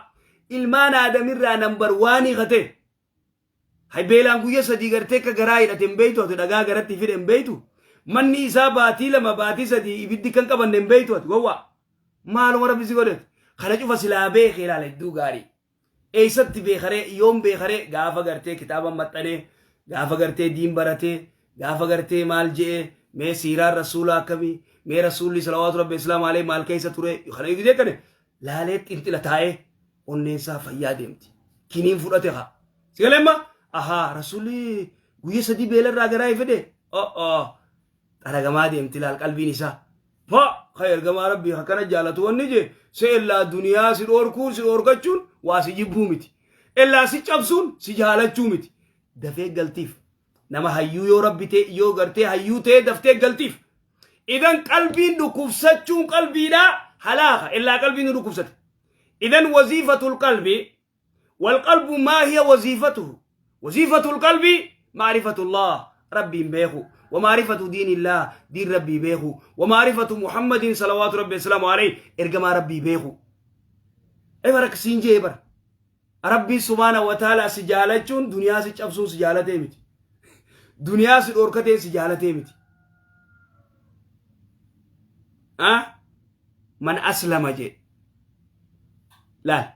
ilmaan aadamirraa nambar waanii katee Hay beelaan guyya sadii gartee akka garaa hidhate hin beektu ati dhagaa garatti fide hin beektu. Manni isaa baatii 2 baatii 3 ibiddi kan qabanne hin beektu ati gowwaa. Maaluma rabbi si godhetu. Kana cufa silaa beeke ilaala hedduu gaarii. Eessatti beekaree yoom beekaree gaafa gartee kitaaba maxxanee gaafa gartee diin baratee gaafa gartee maal je'ee mee siiraan rasuulaa akkamii Mee Rasuulli salawaatu rabbi islaam alee maal keessa ture kana gisee kana laalee xinxila taa'ee onneensaa fayyaa deemti. Kiniin fudhate haa. Si galee amma ahaa Rasuulli guyya sadii beelarraa garaa fedhe o'oo xaragamaa deemti laal qalbiin isaa. Fa ka ergamaa rabbii akkana jaalatu wanni jee se ellaa duniyaa si dhoorkuun si dhoorkachuun waa si jibbuu miti. Ellaa si cabsuun si jaalachuu miti. Dafee galtiif nama hayyuu yoo rabbi ta'e yoo gartee hayyuu ta'e daftee galtiif. Idan qalbiin dhukkubsachuun qalbiidhaa halaaka illaa qalbiin nu dhukkubsate. Idan waziifatul qalbii wal qalbu maa hiya waziifatuhu waziifatul qalbii maarifatullah rabbiin beeku ومعرفة دين الله دين ربي بيخو ومعرفة محمد صلوات ربي وسلامه عليه إرجما ربي بيخو إبرك سينجي إبر ربي سبحانه وتعالى سجالتون دنيا سجابسون سجالتي متي دنيا سدوركتي سجالتي متي أه من أسلم جي لا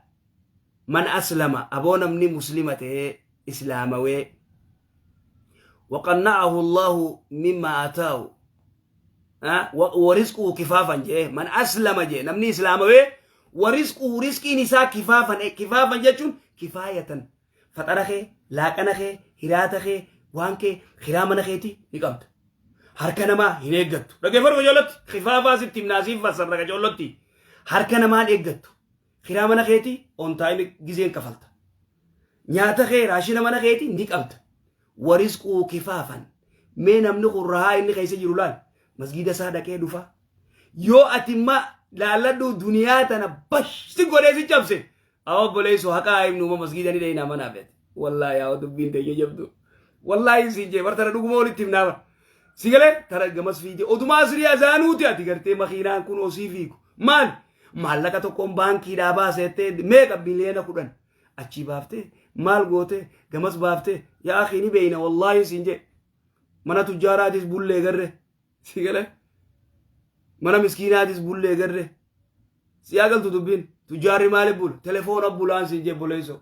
من أسلم أبونا مني مسلمة إسلاموي وقنعه الله مما آتاه أه ورزقه كفافا جي من أسلم جي نمني إسلاموي ورزقه رزقي نساء كفافا كفافا جتون كفاية فترخي لاكنخي هراتخي وانكي خرامنخيتي نقمت harka namaa hin eeggattu. Dhaggeeffadhu qajeellotti. Kifaafaa sitti himnaasiif fassarra qajeellotti. Harka namaa hin eeggattu. Kiraa mana keetii on time gizeen kafalta. Nyaata kee raashina mana keetii ni qabda. Warisquu kifaafan. Mee namni kun rahaa inni keessa jiru laal. Masgiida isaa dhaqee dhufa. Yoo ati ma laalladhu duniyaa tana bash si godhee si cabse. Awwa obboleessoo haqaa himnu uma masgiida ni dheeyna manaa feete. Wallaahi yaa dubbiin teeyya jabdu. Wallaahi siin jee bar tana dhuguma walitti himnaa bar. Si galee tana gamas fiigee odumaa asrii azaanuuti ati gartee makiinaan kun osii fiigu. Maal maallaqa tokkoon baankiidhaa baasettee meeqa 10 biliyoona achii baaftee maal goote gamas baaftee yaa akii ni beeyna wallaahi siin jee. Mana tujjaaraatis bullee garre si galee mana miskiinaatis bullee garre si agaltu dubbiin tujjaarri maaliif bula telefoona bulaan siin jee boleessoo.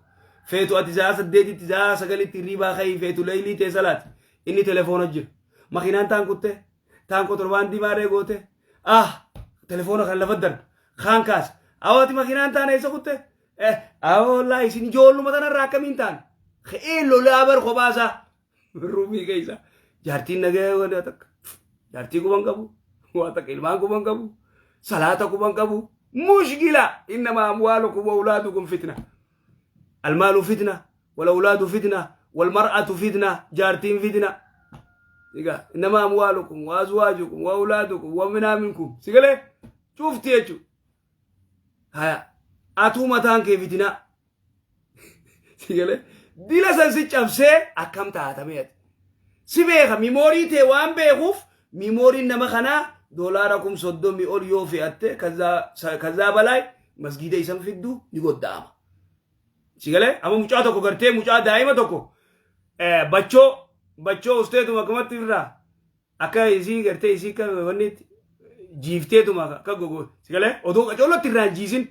Feetu ati sa'a 8tti sa'a 9tti hirribaa ka'ii feetu leeylii ta'e salaati inni telefoona jira. Makiinaan taan kuttee taan kotorbaandii maaree goote ah telefoona kan lafa darba kaan kaasa awaati makiinaan taan eessa kutte eh awoo wallaahi isin ijoolluma tanarraa akkamiin taan ka'ee lolaa bar kophaasaa ruumii keessa jaartiin nagaya waa takka jaartii quban qabu waa takka ilmaan quban qabu salaata quban qabu mushkila innama amwaalukum wa awlaadukum fitna almaalu fitna والأولاد فتنة والمرأة فتنة جارتين فتنة إنما أموالكم وأزواجكم وأولادكم ومنا منكم سيقولي شوف تيجو هيا أتو متان كيف فتنة سيقولي ديلا سنسي چبسي أكم تاتميت si beeka memory tee waan beekuuf memoryn nama kanaa doolaara 30,000 ol yoo fe'atte kazaa balaay masgiida isan fiddu ni godda'ama. Si galee amma mucaa tokko gartee mucaa daa'ima tokko bachoo bachoo usteetuma akkamatti irraa akka isii gartee isii akka wanni jiifteetuma akka gogo si galee odoo qacoolotti irraa hin jiisin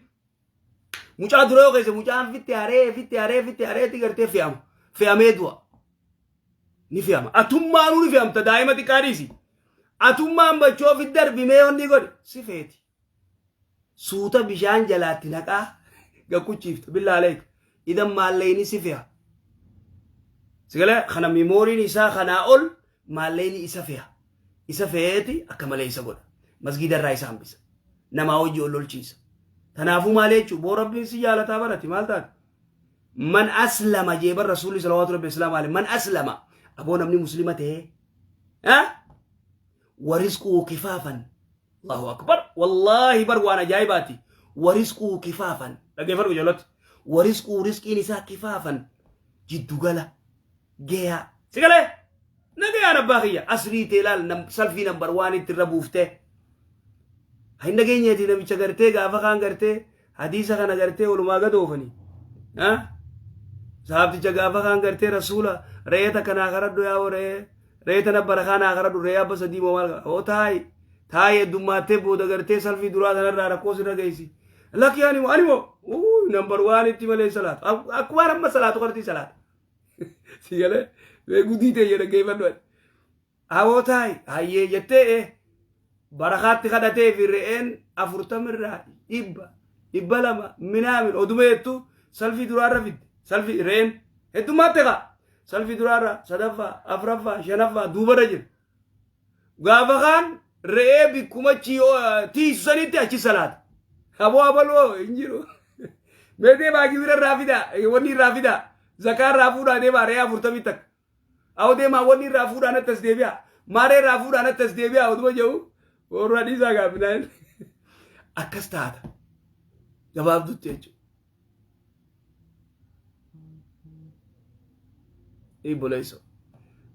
mucaa dura yoo keessa mucaan fitte haree fitte haree fitte hareetti gartee fe'ama fe'amee du'a. Ni fe'ama atummaanuu ni fe'amta daa'ima xiqqaa dhiisi atummaan bachoo fi darbi mee wanni godhe si feeti suuta bishaan jalaatti naqaa gakkuchiifta billaa aleeka idan maallayni si fe'a sigalee kana memoryn isaa kanaa ol maallayni isa fe'a isa fe'eeti akka malee isa godha masgiida irraa isa hambisa namaa hojii ol lolchiisa tanaafuu maal jechuu boo rabbiin si jaalataa barati maal taate man aslama jee bar rasuulli salawaatu rabbi islaam alayhi man aslama aboo namni muslima ta'ee warisquu kifaafan allahu akbar wallaahi bar waan ajaa'ibaati warisquu kifaafan dhaggeeffadhu ijoolloti warisquu risqiin isaa kifaafan jiddugala geeyaa si galee nagayaan abbaa kiyya asrii ta'e laal salfii number one itti irra buuftee hin dhageenyeeti namicha gartee gaafa kaan gartee hadiisa kana gartee walumaa gad oofanii saabticha gaafa kaan gartee rasuula re'ee takka naa karadhu yaa re'ee re'ee tana barakaa naa karadhu re'ee abba sadii moo maal oo taayi taayi heddummaattee booda gartee salfii duraa sanarraa rakkoo sirra geessi lakki animo animo number one itti malee salaatu akkuma amma salaatu qartii salaata si galee gudii ta'e jedha geeffadhu ati awoo taayi hayyee jettee. Barakaatti kadhatee fi re'een 40 irraa 100, 200 minaamin oduma jettu salfii duraarra fidde. Salfii re'een heddummaatti kaa salfii duraarra, sadaffaa, afuraffaa, shanaffaa, duubarra jira. Gaafa kaan re'ee bikkuma tiisu sanitti achi salaata. Aboo, abaloo hin jiru. Mee deemaa, gibira irraa fidaa, wanni irraa fidaa, zakaa irraa fuudhaa, deemaa re'ee 41. Awoo, deemaa, wanni irraa fuudhaan attas deebi'a. Maaree irraa fuudhaan attas deebi'a oduma jedhu warra dhiisaa gaaffinaan. Akkas taata. Gabaabdutti jechuudha. Obboleessoo.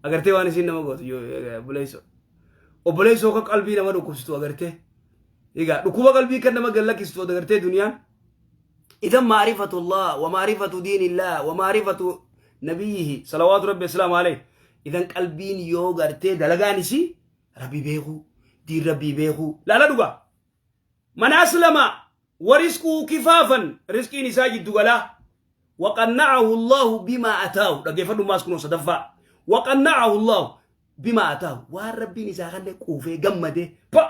Agartee waan isiin nama gootu, obboleessoo. Obboleessoo, akka qalbii nama dhukkubsitu agartee. Egaa dhukkuba qalbii kan nama gallakkistu agartee duniyaan. إذا معرفة الله ومعرفة دين الله ومعرفة نبيه صلوات ربي السلام عليه، إذا قلبين يو غرتي دلغاني سي ربي بيخو، دين ربي بيخو. لا لا، دوغا من أسلم ورزقه كفافا، رزقي نساجد دوغلا، وقنعه الله بما أتاه. رجفة ما سكنوا صدفة. وقنعه الله بما أتاه، وربي نساخن كوفي جمده با.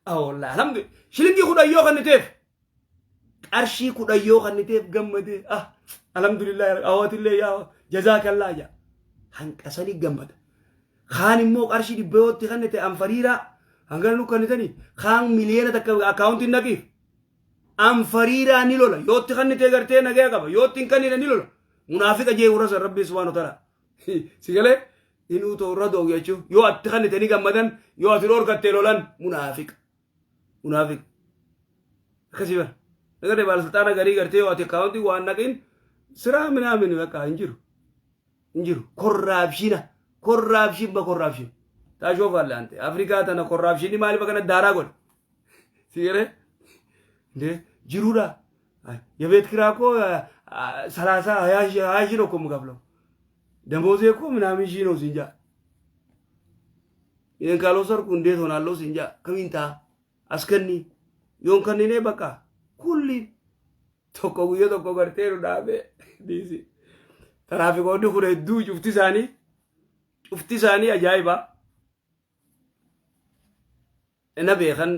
أو والله الحمد لله. شلنجي خدا يو خنتيف، qarshii 10 yoo kanniteef gammadee, "Ah, alhamdulillah, awaatillee yaa jazaakallah" jaa, hanqasanii gammada. Kaan immoo qarshii 100 yootti kannite anfariiraa hangana nu kannitanii, kaan 1 miliyoona akkaawuntiin naqiif anfariiraa ni lola. Yootti kannite gartee nagaya qaba, yootti hin kannine ni lola. Munaafiqa jee warra san Rabbi subhaanahu wa ta'ala si galee inuu ta'u irra doogu jechuun, yoo atti kannite ni gammadan, yoo ati dhorkattee lolan. Munaafiqa, munaafiqa akkasii bara. Nagarree baalasultaana garii gartee yoo ati akkaawuntii waan naqin siraa minaamin bakka hin jiru. Hin jiru. Corruption. Corruption ba corruption. Taashoo fallaante. Afrikaa tana corruptionii maaliif akkana daaraa godhe? Si garee? Jiruudha. የቤት ኪራይ እኮ 30 20 ሺህ ነው እኮ የምከፍለው። ደሞዜ እኮ ምናምን ሺህ ነው ሲንጃ። ይህን ካልወሰድኩ እንዴት ሆናለሁ ሲንጃ። ከሚንታ አስከኒ yoon kannine bakka kulli tokko guyyaa tokko gartee nu dhaabee dhiisi. Tiraafikoonni kun hedduu cufti isaanii ajaa'iba. Na beekan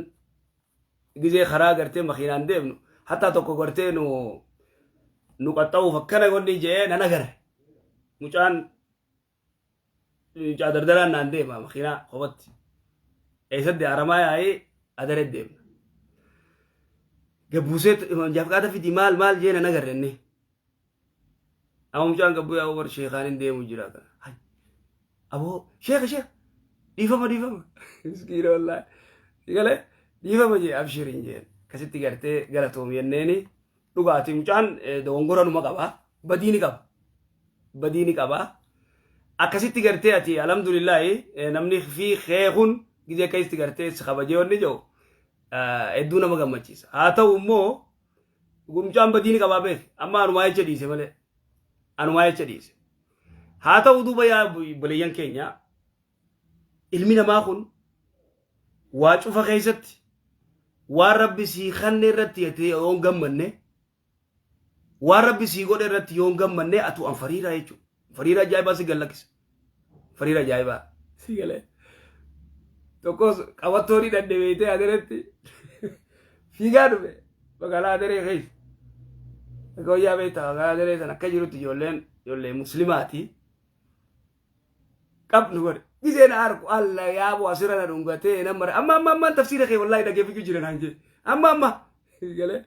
gizee karaa gartee makiinaan deemnu, hatta tokko gartee nu qaxxa'uuf akkana godhi jee nan agarre. Mucaan mucaa dardaraan naan deema makiinaa kophatti. Eessatti aramaa yaa'ee adare deemna. Gabbuusee jaafqaata fidi maal maal jee nan agarre inni. Amma mucaan gabbuu yaa'u bar sheekaan hin deemu jira kana. Aboo, sheeka, sheeka, dhiifama, dhiifama. Miskiina wallaahi. Galee dhiifama jee, abshir hin jeen. Akkasitti gartee galatoomi jenneeni dhugaatii. Mucaan dogongora numa qaba. Badii ni qaba. Badii ni qaba. Akkasitti gartee ati alhamdulillaahi namni fi keekun gizee akkasitti gartee si kabajee wanni jiru hedduu nama gammachiisa. Haa ta'u immoo mucaan badii ni qabaa beek. Amma anumaa jecha dhiise malee. Anumaa jecha dhiise. Haa ta'u duuba, yaa obboleeyyan keenya, ilmi namaa kun waa cufa keessatti waan Rabbi sii kanne irratti yoo hin gammanne, waan Rabbi sii godhe irratti yoo hin gammanne, atu anfariiraa jechuudha. Fariira ajaa'ibaa si gallakkisa. Fariira ajaa'ibaa. Si galee. Tokkos qabattoo ni dhadhe beeytee aderetti fiigaa dhufe magaalaa aderee keessa. Akka wayyaa beektaa, magaalaa aderee sana akka jirutti ijoolleen ijoollee muslimaati. Qabnu godhe. Gisee na arku alla yaaboo asirra na dhungatee na mara, "Amma amma amma tafsiira kee wallaahi dhageeffachuu jira" naan jee. Amma amma. Si galee.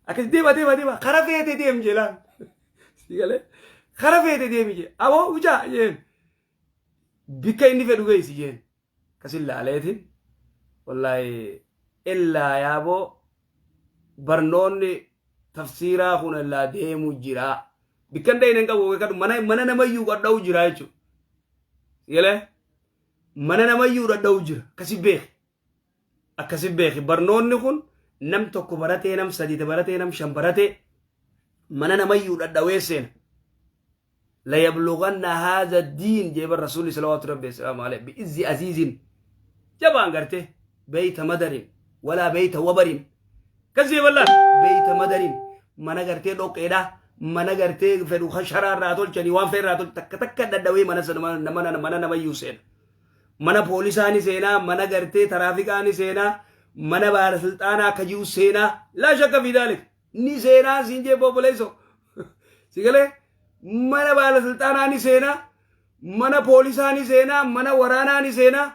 Akkas deema, deema, deema, kara feete deem jeelaan. Si galee. Kara feete deemi jee. Aboo mucaa jeen. Bikka inni fedhu geessi jeen. Akkasin laaleetiin wallaahi illaa yaaboo barnoonni tafsiiraa kun illaa deemu jira. Bikka hin dhayne hin qabu, mana namayyuu qadha'u jira jechuudha. Galee mana namayyuu dhadha'u jira, akkasi beeki. Akkasi beeki, barnoonni kun nam tokko baratee, nam sadi baratee, nam shan baratee mana namayyuu dhadhawee seena. ليبلغن هذا الدين جيب الرسول صلوات ربي وسلامه عليه بإذ عزيز جبان قرته بيت مدر ولا بيت وبر كذي والله بيت مدر mana gartee dhoqqeedha, mana gartee fedhu sharaa irraa tolchanii waan fedhe irraa tolchan, takka takka dadhawee mana sana mana namayyuu seena. Mana poolisaa ni seenaa, mana gartee taraafikaa ni seenaa, mana baalasilxaanaa akka jiru seenaa. Laa shakka fi daalik. Ni seenaa siin jee obboleessoo. Si galee mana baalasilxaanaa ni seenaa, mana poolisaa ni seenaa, mana waraanaa ni seenaa.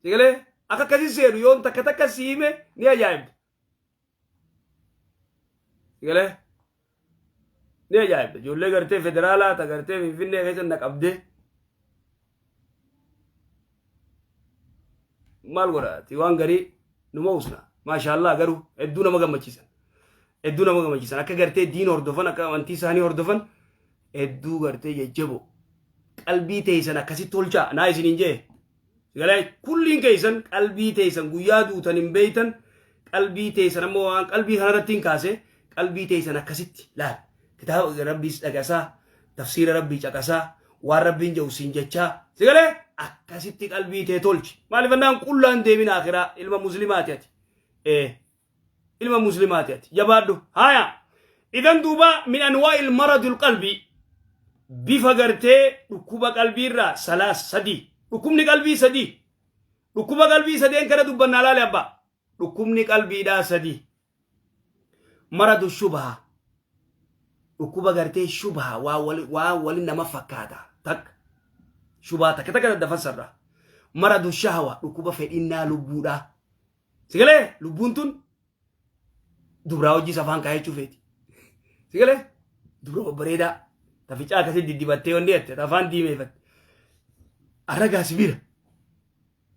Si galee akka akkasii seenu yoon takka takka si hime ni ajaa'ibda. Si galee ni ajaa'ibda. Ijoollee gartee federaalaa ta gartee Finfinnee keessa na qabdee maal godhaati waan garii numa usna. Maashaallah, garuu hedduu nama gammachiisan. Hedduu nama gammachiisan, akka gartee diin hordofan, akka amantii isaanii hordofan, hedduu gartee jajjaboo. Qalbii teessan akkasitti tolchaa naa isiniin jee. Galee kulliin keessan qalbii teessan guyyaa duutan hin beeytan. Qalbii teessan ammoo waan qalbii kanarratti hin kaase, qalbii teessan akkasitti laal. Kitaaba rabbiis dhaqasaa, tafsiira rabbii caqasaa, waan rabbiin jedhu siin jechaa. Si galee akkasitti qalbii tee tolchi. Maaliif annaan qullaan deemin akhiraa. Ilma muslimaati ati. Ilma muslimaati ati, jabaadhu. Haya, idan duuba min anwaa'il maradul qalbii, bifa gartee dhukkuba qalbiirraa salaas sadii, dhukkubni qalbii sadii, dhukkuba qalbii sadeen kana dubbannaa. Laale abbaa, dhukkubni qalbiidhaa sadii. Maradu shubhaa, dhukkuba gartee shubhaa, waa wali nama fakkaata takka, shubhaa takka takka daddafassarraa. Maradu shahwa, dhukkuba fedhinnaa lubbuudhaa. Sigalee lubbuun tun dubraa hojii safaan kaayachuu feeti. Sigalee dubra babbareedaa taficaa akkasii diddibattee wanni jette afaan diimeeffatte. Arragaa sibira.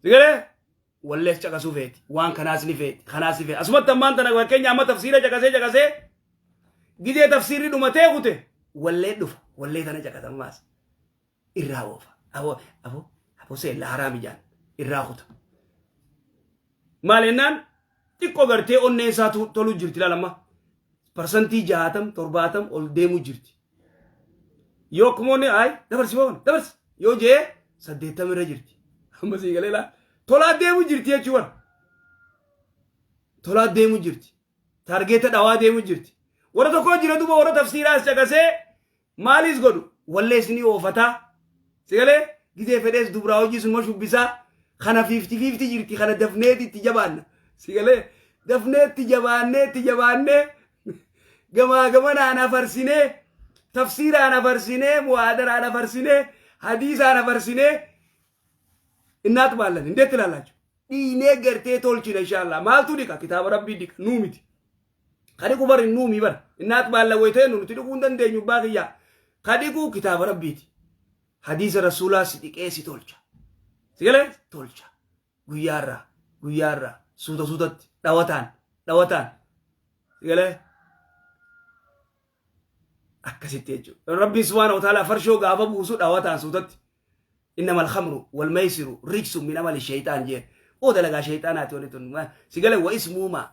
Sigalee wallees caqasuu feeti. Waan kanaas ni feeti. Kanaas ni feeti. Asumatti ammaan tana fakkeenya amma tafsiira caqasee caqasee gidee tafsiirri dhumatee kute wallee dhufa. Wallee tana caqasan maas irraa oofa. Aboo aboo aboo seella haraami jaan irraa kuta. Maal jennaan xiqqoo gartee onneen isaa toluu jirti ilaalamma. 60% 70% ol deemuu jirti. Yoo akkuma onnee ayi dabarsi boona dabarsi yoo jee 80 irra jirti. Amma sii galee laa tolaa deemuu jirti jechuudha. Tolaa deemuu jirti. Target dhawaa deemuu jirti. Warra tokko jira duuba, warra tafsiiraas caqasee maalis godhu wallees ni oofataa. Si galee gizee fedhees dubraa hojii sunuma shubbisaa. Kana 50-50 jirti, kana dafneeti itti jabaanna. Si galee dafnee itti jabaannee itti jabaannee gamaa gamanaan afarsinee, tafsiiraan afarsinee, muhaadaraan afarsinee, hadiisaan afarsinee innaat baallan hindeetti ilaallaachu. Dhiinee gartee tolchina inshaallah. Maaltu dhiqa? Kitaaba rabbii dhiqa, nuu miti. Ka dhiqu bar hin nuumi bar. Innaat baalla wayitee nuti dhiquu hin dandeenyu abbaa kiyyaa. Ka dhiqu kitaaba rabbiiti. Hadiisa rasuulaa si dhiqee si tolcha. Si galee tolcha. Guyyaarraa guyyaarraa suuta suutatti dhawataan dhawataan. Si galee akkasitti jechuudha. Rabbiin subhaanahu wa ta'ala farshoo gaafa buusu dhawataan suutatti. Innama alkhamru wal maysiru rijsun min amali shaytaan jee. Oo dalagaa shayxaanaati wani tun. Si galee wa ismuuma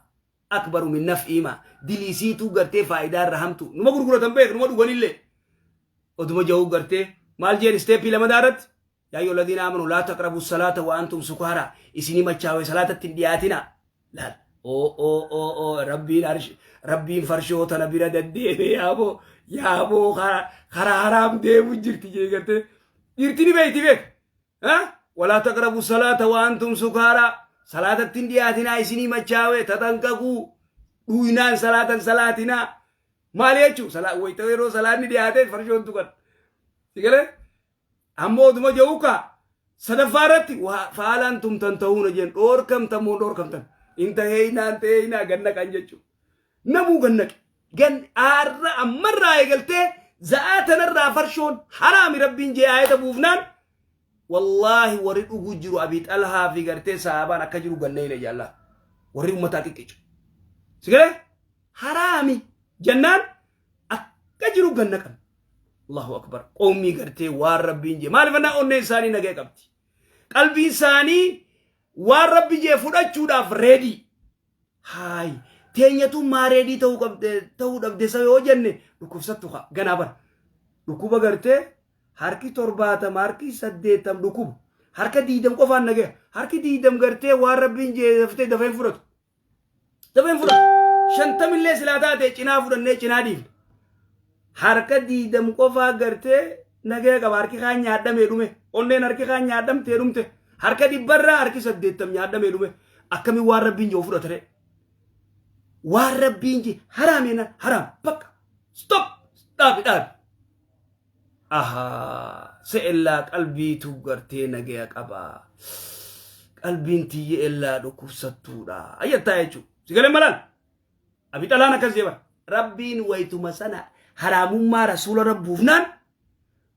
akbaru min naf'iima. Diliisiituu gartee faayidaa irra hamtu. Numa gurguratan beek, numa dhuganillee. Oduma jahuu gartee maal jeen step lamadaa irratti? Yaa ayyuha alladhiina aamanu laa taqrabu salaata wa antum sukaara. Isinii machaawee salaatatti hin dhiyaatina. Laal. Oo oo oo oo, rabbiin arsh rabbiin farshoo tana bira deddeeme, yaaboo yaaboo karaa haraam deemu jirti jee gartee. Dhiirti ni beekti beek. Ha? Walaa taqrabu salaata wa antum sukaara. Salaatatti hin dhiyaatinaa isinii machaawee, tatanqaquu. Dhuuynaan salaatan salaatinaa. Maali jechuu? Wayita yeroo salaanni dhiyaate farshoon tuqan. Si galee? Ammoo oduma ja'u ka sadaffaa irratti faalaan tumtan ta'uuna jeen dhoorkamtan moo dhoorkamtan. Intaheynaa intaheynaa ganna kan jechuudha. Namuu gannaqe. Gan aarra ammarraa eegaltee za'aa tanarraa farshoon haraami rabbiin jee aayata buufnaan, wallaahi warri dhuguu jiru Abii Xalhaa fi gartee sahaabaan akka jiru gannayna jaallaa. Warri ummataa qiqqicu. Si galee haraami jennaan akka jiru ganna qabna. Allahu akbar. Qoommii gartee waan rabbiin jee. Maaliif annaa onneen isaanii nagaya qabdi. Qalbiin isaanii waan rabbi jee fudhachuudhaaf ready. Haay. Teenyatu maa ready ta'uu qabde ta'uu dhabde sa yoo jenne dhukkubsattu kaa ganaa bara. Dhukkuba gartee harki 70, harki 80 dhukkuba. Harka 20 qofaan nagaya. Harki 20 gartee waan rabbiin jee daftee dafee hin fudhatu. Dafee hin fudhatu. 50illee silaa taate cinaa fudhannee cinaa dhiifna. Harka 20 qofaa gartee nagaya qaba. Harki kaan nyaadhamee dhume. Onneen harki kaan nyaadhamtee dhumte. Harka dhibbarraa harki 80 nyaadhamee dhume. Akkamiin waan rabbiin jiru fudhatare? Waan rabbiin jiru haraamina haraam bakka stop dhaabi dhaabi. Ahaa se'ellaa qalbiitu gartee nagaya qabaa. Qalbiin tiyya ellaa dhukkubsattuudha. Ayyattaa jechuudha. Si galee malaan? Abi xalaan akkas jee bara. Rabbiin waytuma sana haraamummaa rasuula rabbuufnaan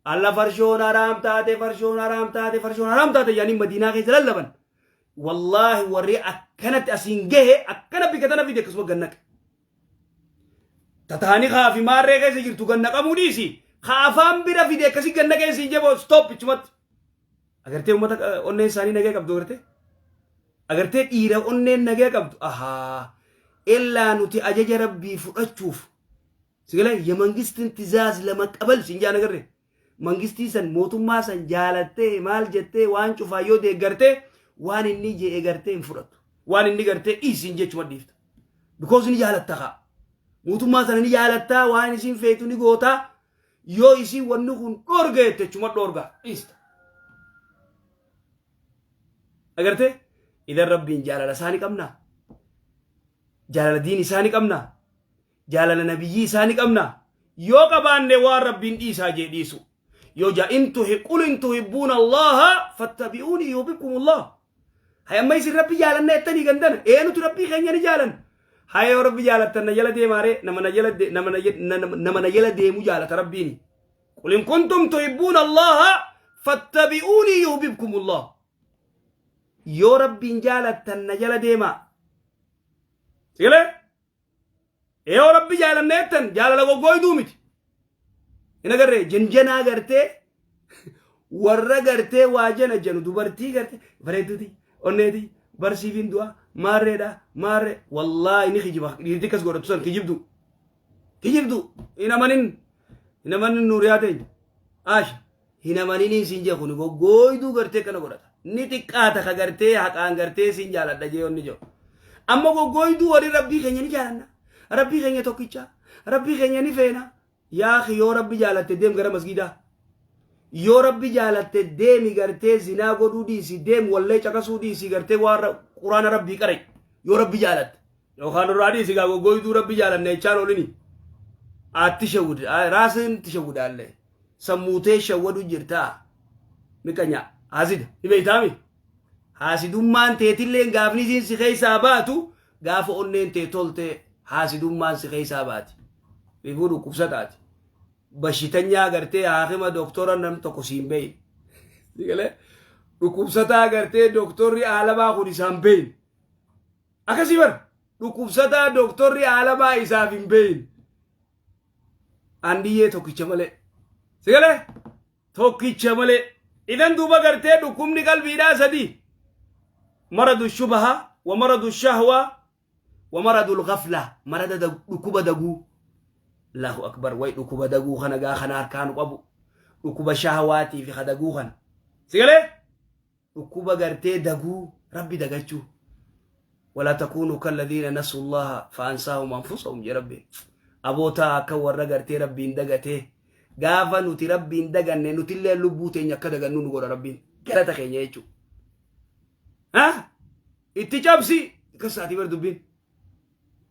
alla farshoon haraam taate, farshoon haraam taate, farshoon haraam taate yaanii Madiinaa keessa lallaban. Wallaahi warri akkanatti asiin gahe akkana bika tana fide akkasuma gannaqe. Tataani kaafi maarree keessa jirtu gannaqamuu dhiisi. Kaafaan bira fide akkasii gannaqee siin jeboo stop ichumatti. Agartee uummata onneen isaanii nagee qabdu agartee? Agartee dhiira onneen nagee qabdu ahaa illaa nuti ajaja rabbii fudhachuuf sigalee የመንግስትን ትእዛዝ ለመቀበል siin jaan agarre mangistii san mootummaa san jaalattee maal jettee waan cufaa yoo deeggartee waan inni je'e gartee hin fudhattu, waan inni gartee dhiisiin jechuma dhiifta, because ni jaalatta kaa mootummaa sana ni jaalattaa, waan isin feetu ni gootaa, yoo isin wanni kun dhoorga jette jechuma dhoorga dhiista. Agartee, idan rabbiin jaalala isaanii qabna, jaalala diin isaanii qabna, jaalala nabiyyii isaanii qabna. Yoo qabaanne waan rabbiin dhiisaa jee dhiisu yoo jaa in قل إن تحبون الله فاتبعوني يحببكم الله. Hay amma isin rabbi jaalanna jettanii gandana eenutu rabbii keenya ni jaalan? Hay yoo rabbi jaalattan na jala deemaare. Nama na jala deemu jaalata rabbiini. قل إن كنتم تحبون الله فاتبعوني يحببكم الله. Yoo rabbiin jaalattan na jala deemaa. Sigalee yoo rabbi jaalanna jettan jaalala goggooyduu miti. Hin agarree janjanaa gartee warra gartee waa jana janu dubartii gartee bareedduuti onneeti barsiifiin du'a maarreedha maarree. Wallaahi ni kijiba. Dhiirti akkas godhatu san kijibdu kijibdu. Hin amanin, hin amanin. Nuuriyaa teenya aasha hin amaniniin siin jee. Kun goggooyduu gartee kana godhata ni xiqqaata ka gartee haqaan gartee siin jaaladha jee onni jiru. Amma goggooyduu warri rabbii keenya ni jaalanna, rabbii keenya tokkicha, rabbii keenya ni feena. Yaa akhi, yoo rabbi jaalatte deem gara masgidaa. Yoo rabbi jaalatte deemi gartee zinaa godhuu dhiisi, deem wallee caqasuu dhiisi, gartee waan quraana rabbii qare yoo rabbi jaalatte. Yookaan irraa dhiisi gaa goggooyduu rabbi jaalanna jechaan oolini atti shawud raasin tishawudaalle sammuutee shawwadu jirtaa. Miqanya haasida ni beeytaami. Haasidummaan teetilleen gaafni isiin si keessaa baatu gaafa onneen tee tolte haasidummaan si keessaa baati. Ifuu dhukkubsataati bashitanyaa gartee haakima doktora nam tokko siin beeyin. Sigalee dhukkubsataa gartee doktorri aalamaa kun isaan beeyin. Akkasii bara dhukkubsataa doktorri aalamaa isaaf hin beeyin. Andiyyee tokkicha malee. Sigalee tokkicha malee. Idan duuba gartee dhukkubni qalbiidhaa sadii. مرض الشبهة ومرض الشهوة ومرض الغفلة. Marada dhukkuba daguu. Allahu akbar. Way dhukkuba daguu kana gaa kana harkaan qabu. Dhukkuba shahawaatii fi daguu kana. Sigalee dhukkuba gartee daguu, rabbi dagachuu. ولا تكونوا كالذين نسوا الله فأنساهم أنفسهم jee rabbi. Abootaa akka warra gartee rabbiin dagatee. Gaafa nuti rabbiin daganne nutillee lubbuu teenya akka dagannu nu godha rabbiin. Galata keenya jechuudha. Ha? Itti cabsi akkas sa'aatii bar dubbiin.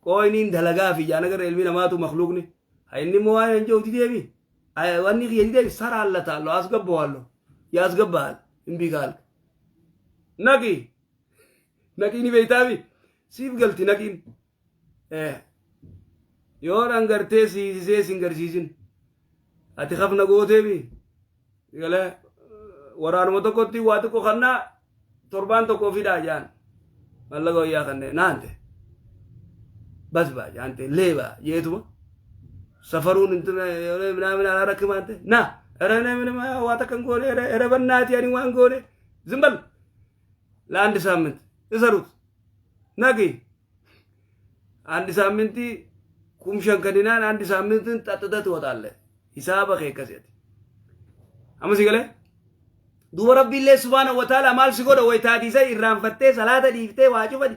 Qooyniin dalagaa fi jaan agarra ilmi namaatu makluuqni. Ha inni immoo waan hin jiru deebi. Wanni kiyya deebi saraallataallo asgabbawaallo yaasgabbaal hin biikaal. Naqi. Naqii ni beeytaami. Siif galti naqiin. Yoo dhangartee siisisee sin garsiisin. Ati kafna gooteemi. Galee waraanuma tokkotti waa xiqqoo kannaa torbaan tokko fidaa jaan. Mallaqa wayyaa kanneen naante. Bas baa jaante leeba jeetuma. Safaruun ምናምን አላረክም አንተ ና waa takka hin goone ኧረ በእናትህ ani waan goone ዝም በል። ለአንድ ሳምንት እሰሩት ነቂ አንድ ሳምንቲ 5,000 ከዲናን አንድ ሳምንትን ጠጥተህ ትወጣለህ። Hisaaba kee akkasiiti. Amma si galee duuba rabbiillee سبحانه وتعالى maal si godha? Wayitaatiisa irraanfattee salaata dhiiftee waa cufati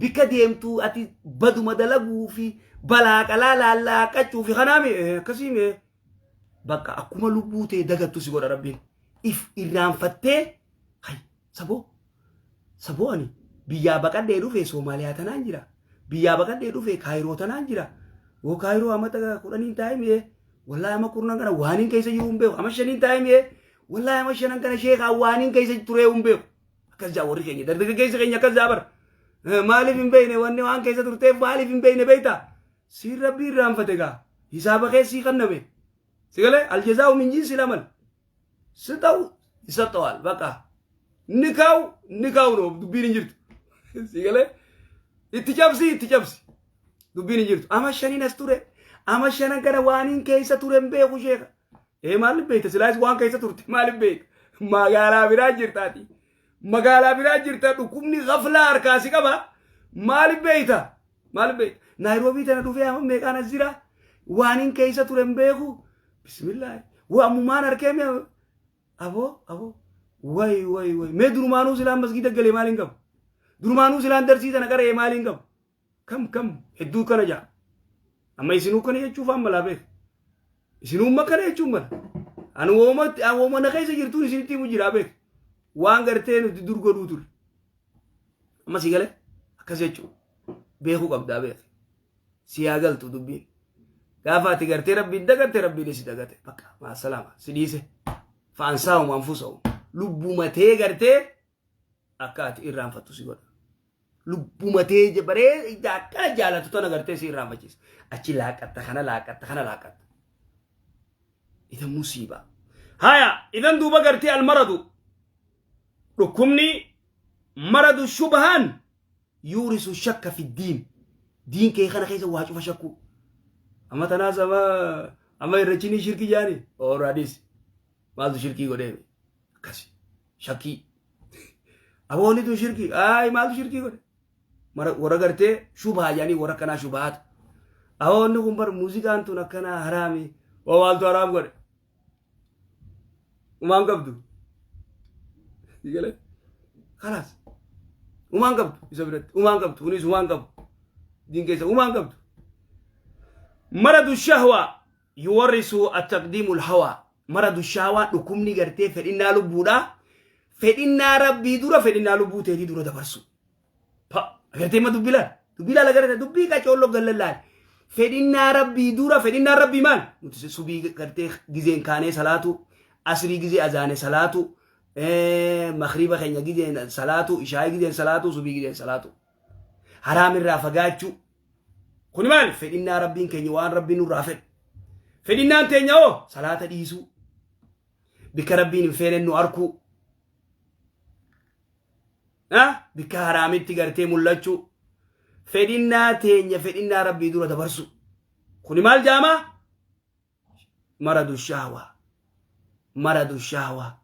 bikka deemtu ati baduma dalaguu fi balaaqalaa lallaaqachuu fi kanaami akkasii mee bakka akkuma lubbuu ta'e dagattu si godha rabbiin. If irraanfattee hay Saboo saboo ani biyyaa baqadhee dhufe Soomaaliyaa tanaan jira. Biyyaa baqadhee dhufe Kaayiroo tanaan jira. Woo Kaayiroo amata 10n taa'e mi'ee. Wallaahi ama 10n kana waaniin keessa jiru hin beeku. Ama 5n taa'e mi'ee. Wallaahi ama 5n kana sheekaa waaniin keessa turee hin beeku. Akkas jaa warri keenya dargaggeessi keenya akkas jaa bara. Maaliif hin beekne wanni waan keessa turteef maaliif hin beekne beektaa? Siin rabbii irraanfate gaa. Hisaaba keessii kanname. Sigalee aljazaa'u min jinsi lamal. Si ta'u isa ta'al baqa. Ni kaa'u ni kaa'u no dubbiin hin jirtu. Sigalee itti cabsi itti cabsi. Dubbiin hin jirtu. Ama 5n as ture. Ama 5n kana waaniin keessa ture hin beeku sheeka. Ee maaliif beekta silaas waan keessa turte maaliif beekta? Magaalaa biraa jirtaati. Magaalaa biraa jirta dhukkubni gaflaa harkaa si qaba. Maaliif beekta? Maaliif beekta? Naayiroobii tana dhufee amma meeqaan as jira? Waaniin keessa ture hin beeku. Bismillah. Waa ammumaan harkee mi'a. Aboo aboo. Way way way. Mee durumaanuu silaan masgiida galee maaliin qabu? Durumaanuu silaan darsii tana qara'ee maaliin qabu? Kam kam hedduu kana jaa. Amma isinuu kana jechuuf amma laa beek. Isinuu amma kana jechuun mala. Ani wooma na keessa jirtuun isinitti himu jira beek. Waan gartee nuti dur godhuu ture. Amma si galee akkas jechuudha. Beekuu qabdaa beek. Si haa galtu dubbiin. Gaafa ati gartee rabbiin dagatte rabbiin si dagate. Bakka maasalaama si dhiise. Fa'aansaa'uma anfusa'u. Lubbumatee gartee akka ati irraanfattu si godha. Lubbumatee baree akkana jaalatu tana gartee si irraanfachiisa. Achi laaqatta kana laaqatta kana laaqatta. Idan musiiba. Haya idan duuba gartee almaradu dhukkubni maradu shubhaan yuurisu shakka fi diin. Diin kee kana keessa waa cufa shakkuu. Amma tanaas amma amma irrachinii shirkii jaani ooraadis maaltu shirkii godhee akkasi shakkii. Aboonni tun shirkii ayi maaltu shirkii godhe warra gartee shubhaa jaanii warra akkanaa shubahaata. Aboonni kun bar muuziqaan tun akkanaa haraami waa maaltu haraam godhe. Umaan qabdu. Kalaas. Umaan qabdu isa biratti. Umaan qabdu. Kunis umaan qabu. Diin keessa umaan qabdu. Maradu shahwa yuwarrisu at-taqdiimul hawa. Maradu shahwa dhukkubni gartee fedhinnaa lubbuudha. Fedhinnaa rabbii dura fedhinnaa lubbuu teetii dura dabarsu. Pa agartee ma dubbii laal. Dubbii laal agartee dubbii qacoollo gallallaal. Fedhinnaa rabbii dura fedhinnaa rabbii maal? Nuti subii gartee gizeen kaanee salaatu, asrii gizee azaane salaatu, makriba keenya gizeen salaatu, ishaayii gizeen salaatu, subii gizeen salaatu. Haraam irraa fagaachuu. Kuni maal? Fedhinnaa rabbiin keenya waan rabbiin nurraa fedhu. Fedhinnaan teenya hoo salaata dhiisuu. Bikka rabbiin hin feenen nu arkuu. Bikka haraamitti gartee mul'achuu. Fedhinnaa teenya fedhinnaa rabbii dura dabarsu. Kuni maal jaamaa? Maradu shahwa. Maradu shahwa.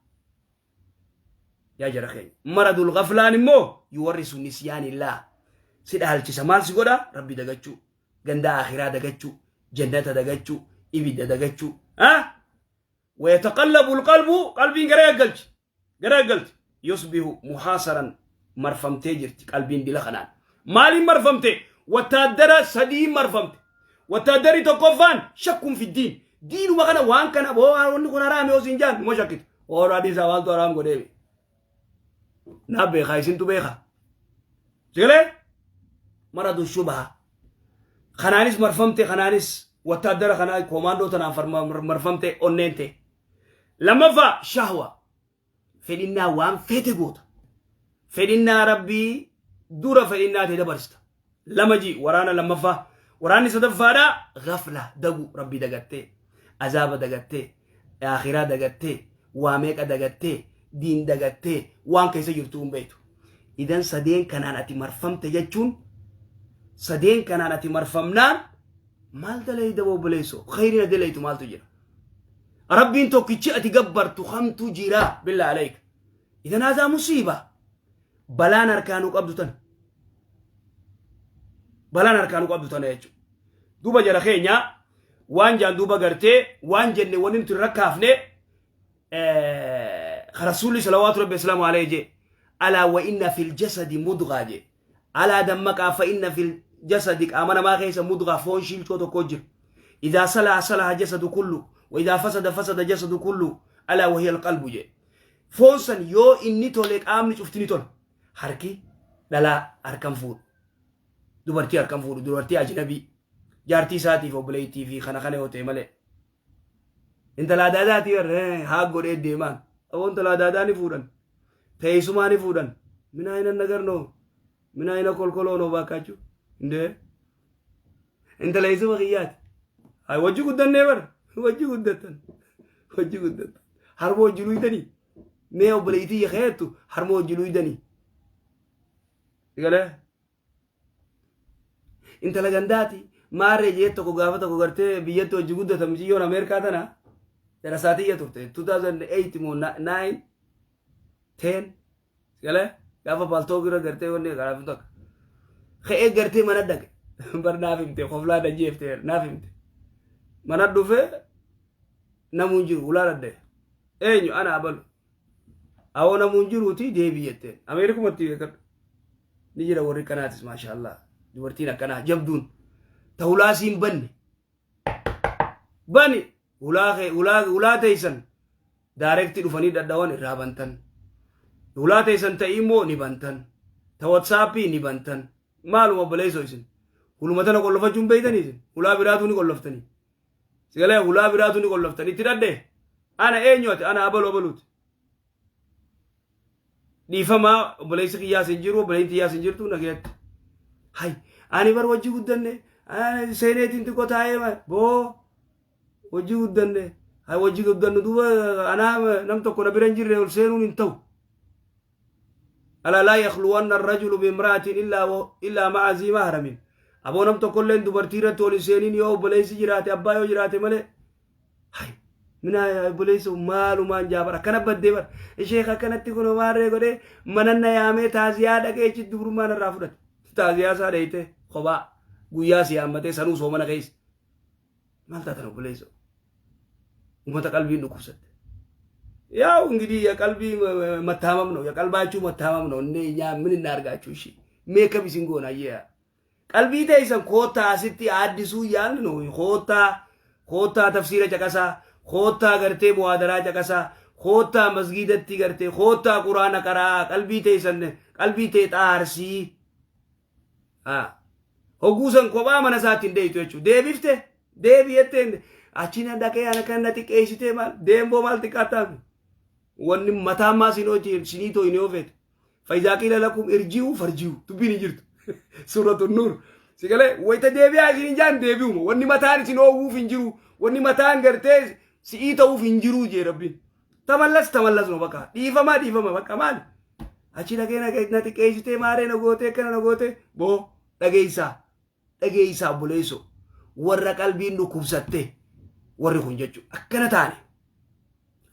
Yaa jara keenya. Maradul ghaflaan immoo yuwarrisu nisyaanillaa. Si dhaalchisa maal si godha? Rabbi dagachuu. Ganda akhiraa dagachuu. Jannata dagachuu. Ibidda dagachuu. ويتقلب القلب قلبين gara galchi gara galchi yusbihu muhaasaran marfamtee jirti qalbiin dila kanaan maaliin marfamte wattaaddara 3 marfamte wattaaddari tokkoffaan shakkuun fiddiin diinuma kana waan kana boo wanni kun haraame osoo hin jaan numa shakkitu oolaa dhiisaa maaltu haraam godhee naa beekaa isintu beekaa sigalee maradu shubha kanaanis marfamte kanaanis wattaaddara kanaa koomaandoo tanaan marfamte onneen ta'e lammaffaa shahwa fedhinnaa waan feete goota fedhinnaa rabbii dura fedhinnaa ta'e dabarsita lama ji waraana lammaffaa waraanni sadaffaadha gafla dagu rabbii dagattee azaaba dagattee akhiraa dagattee waa meeqa dagattee diin dagattee waan keessa jirtu hin beektu idan sadeen kanaan ati marfamte jechuun sadeen kanaan ati marfamnaan maal dalayda obboleessoo khayriin ati dalaytu maaltu jira rabbiin tokkichi ati gabbartu kamtu jira billaa alayka idan haazaa musiiba balaan harkaanuu qabdu tana balaan harkaanuu qabdu tana jechuudha duuba jara keenya waan jaan duuba gartee waan jenne wanni nuti rakkaafne rasuulli salawaatu rabbi islaamu alayhi jee alaa wa inna fil jasadi mudgaa jee alaa dammaqaa fa inna fil jasadi qaama namaa keessa mudgaa foon shiilchoo tokko jira idaa salaha salaha jasadu kullu wa idaa fasada fasada jasadu kullu alaa wahiya alqalbu jee Foon san yoo inni tole qaamni cufti ni tola. Harki dhalaa harkan fuudhu. Dubartii harkan fuudhu dubartii ajnabii. Jaartii isaatiif obboleettii fi kana kana yoo ta'e malee. Intala adaadaatii warra haa godhee deemaan. Aboo intala adaadaa ni fuudhan. Teessumaa ni fuudhan. Minaa hin nagarnoo. Minaa hin kolkoloo noo baakkaachuu. Indee. Intala eessuma kiyyaati. Haa wajji guddannee bara. Wajji guddattan. Wajji guddattan. Harma wajji luydanii. Mee obboleettii keettu harma wajji luydanii. Galee. Intala gandaati. Maarree jee tokko gaafa tokko gartee biyyatti hojii guddatan miciyyoon Ameerikaa tana darasaatiyya turte 2008 moo 9 10 galee gaafa paaltoo bira gartee wanni kanaaf tokko ka'ee gartee mana dhaqe bar naaf himte koflaa dajjeefte naaf himte mana dhufee namuun jiru ulaa dhadhe eenyu ana abalu awoo namuun jiruuti deebii jetteen Ameerikumatti beekadhu ni jira warri kanaatis maashaallah dubartiin akkanaa jabduun ta hulaa siin banne bani hulaa kee hulaa hulaa teessan daarekti dhufanii dhadhawan irraa bantan hulaa teessan ta'ii immoo ni bantan ta watsaappii ni bantan maaluma obboleessoo isin huluma tana qollofachuun beeytanii isin hulaa biraatuu ni qolloftanii sigalee hulaa biraatuu ni qolloftanii itti dhadhe ana eenyu ati ana abalu abaluuti Dhiifamaa obboleessi kiyyaas hin jiru obboleettiin tiyyaas hin jirtu nageetti. Hay ani bar wajji guddanne seeneetiin xiqqoo taa'ee boo wajji guddanne hay wajji guddannu duuba anaa nam tokko na bira hin jirre ol seenuun hin ta'u. Alaa laa yakhluwanna arrajulu biimra'atin illaa ma'a zii mahramin. Aboo nam tokkolleen dubartii irratti ol hin seeniin yoo obboleessi jiraate abbaa yoo jiraate malee. Hay minaa yaa obboleessoo maalumaan jaabar akkana baddee bar isheek akkanatti kun maarree godhee mana na yaamee taaziyaa dhaqee achi dubrummaa narraa fudhate. Taaziyaa isaa dheeyte kophaa guyyaa si yaammatee sanuu soomana keessa. Maal taatan obboleessoo? Uummata qalbiin dhukkubsatte. ያው እንግዲህ የቀልቢ መታመም ነው የቀልባችሁ መታመም ነው። እኔ እኛ ምን እናርጋችሁ? እሺ ሜከብ ሲንጎና የ Qalbii teessan koottaa asitti aaddisuu yaalni no koottaa koottaa tafsiira caqasaa koottaa gartee muhaadaraa caqasaa koottaa masgiidatti gartee koottaa quraana qaraa qalbii teessan qalbii tee xaarsii hogguusan kophaa mana isaatti hin deebitu jechuudha deebifte deebi jetteen achi na dhaqee ana kan na xiqqeessitee maal deemboo maal xiqqaattaaf wanni mataa maa sinii too hin oofeete Fayizaa qiila lakum irji'uu farji'uu dubbiin hin jirtu. Suuratu Nuur. Si galee wayita deebi'aa isin hin jaan deebi'uma. Wanni mataan isin oowwuuf hin jiru. Wanni mataan gartee si'ii ta'uuf hin jiru jee rabbiin. Tamallas tamallas no bakka. Dhiifamaa dhiifama bakka maali? Achi dhaqee na xiqqeessitee maaree na gootee akkana na gootee boo dhageessaa. Dhageessaa obboleessoo. Warra qalbiin dhukkubsatte warri kun jechuudha. Akkana taane.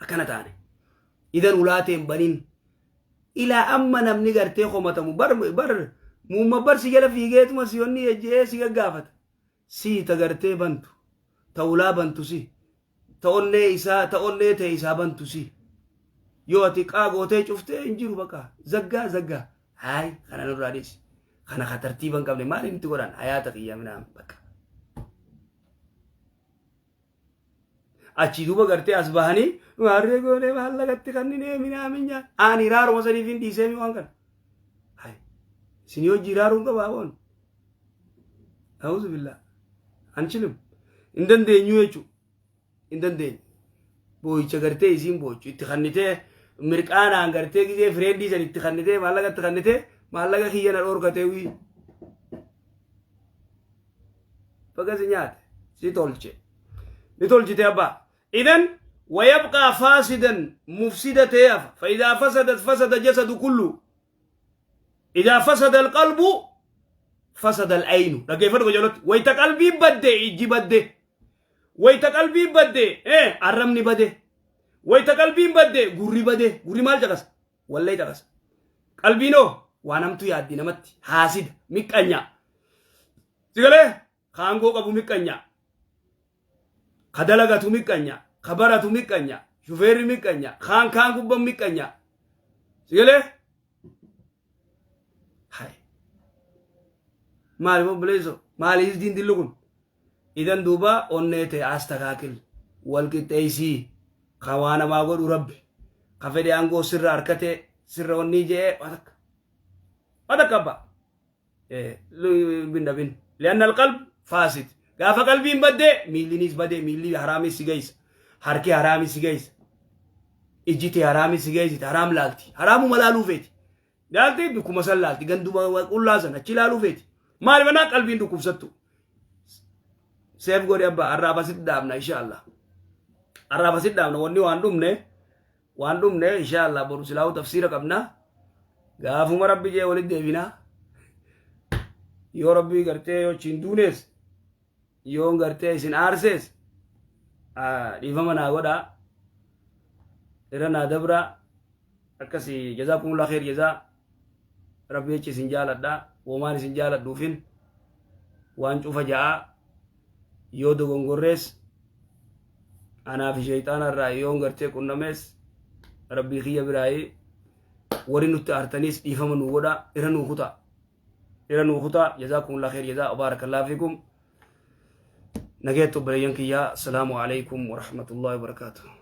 Akkana taane. Idan ulaateen banin Ilaa amma namni gartee komatamu bar bar muumma bar si jala fiigeetuma si onni ejjee si gaggaafata. Si ta gartee bantu ta ulaa bantu si ta onnee isaa ta onnee ta'e isaa bantu si. Yoo ati qaa gootee cuftee hin jiru bakka zaggaa zaggaa. Haay kana nurraa dhiisi. Kana ka tartiiba hin qabne maaliin itti godhan hayaata kiyya minaan bakka. Achii duuba gartee as bahanii maarree goonee maallaqatti kanninee minaamin nyaan. Ani hiraaruma saniif hin dhiiseemi waan kana. Hay isinii hojii hiraaruun qabaa boon. A'uuzu billaa. Anchilim. Hin dandeenyu jechuudha. Hin dandeenyu. Boo'icha gartee isiin boochu itti kannitee mirqaanaan gartee gizee fireendii san itti kannitee maallaqa itti kannitee maallaqa kiyya na dhoorkatee wii. Baga si nyaate si tolche. Ni tolchite abbaa. Idan wayabqaa faasidan mufsida ta'ee hafa. Fa'idaa fasadat fasada jasadu kullu. Idaa fasada alqalbu fasada al'aynu. Dhaggeeffadhu qajeelatti. Wayita qalbiin badde ijji badde. Wayita qalbiin badde arrabni bade. Wayita qalbiin badde gurri bade. Gurri maal caqasa? Wallay caqasa. Qalbiin hoo waan hamtuu yaaddi namatti. Haasida. Miqqanyaa. Sigalee kaangoo qabu miqqanyaa. Ka dalagatu miqqanya. Ka baratu miqqanya. Shufeerri miqqanya. Kaan kaan gubban miqqanya. Sigalee? Hay. Maali obboleessoo? Maali hizdiin dilli kun? Idan duuba onnee ta'e astakaakil wal qixxeessii ka waa namaa godhu rabbi. Ka fedhe aangoo sirra harkate sirra wanni je'ee waa takka. Waa takka abbaa. Bin dhabin. Li'anna alqalb faasid. Gaafa qalbiin badde miillinis bade, miilli haraamis si geessa. Harki haraamis si geessa. Ijji tee haraamis si geessiti, haraam laalti. Haraamuma laaluu feeti. Laalti bikkuma san laalti, ganduma qullaa san achi laaluu feeti. Maali manaa qalbiin dhukkubsattu. Seef godhi abbaa, har'aaf asitti dhaabna insha Allah. Har'aaf asitti dhaabna, wanni waan dhumne waan dhumne insha Allah, boru silaa'uu tafsiira qabna. Gaafuma Rabbi jee walitti deebina. Yoo Rabbi gartee yoo achiin duunees, yoo gartee isin aarsees, dhiifama naa godhaa. Irra naa dabraa. Akkasi, jazaakumullah khair jazaa. Rabbi jecha isin jaaladha. Womaan isin jaaladhuufin waan cufa ja'aa, yoo dogongorrees anaa fi sheeyxaana irraa, yoon gartee qunnamees Rabbii kiyya biraayii, warri nutti aartaniis dhiifama nuu godha, irra nuu kutaa, irra nuu kutaa. Jazaakumullah khair jazaa, baarakallahu fiikum. Nageettu obboleeyyan kiyyaa, assalaamu alaikum warahmatullahi wabarakaatuh.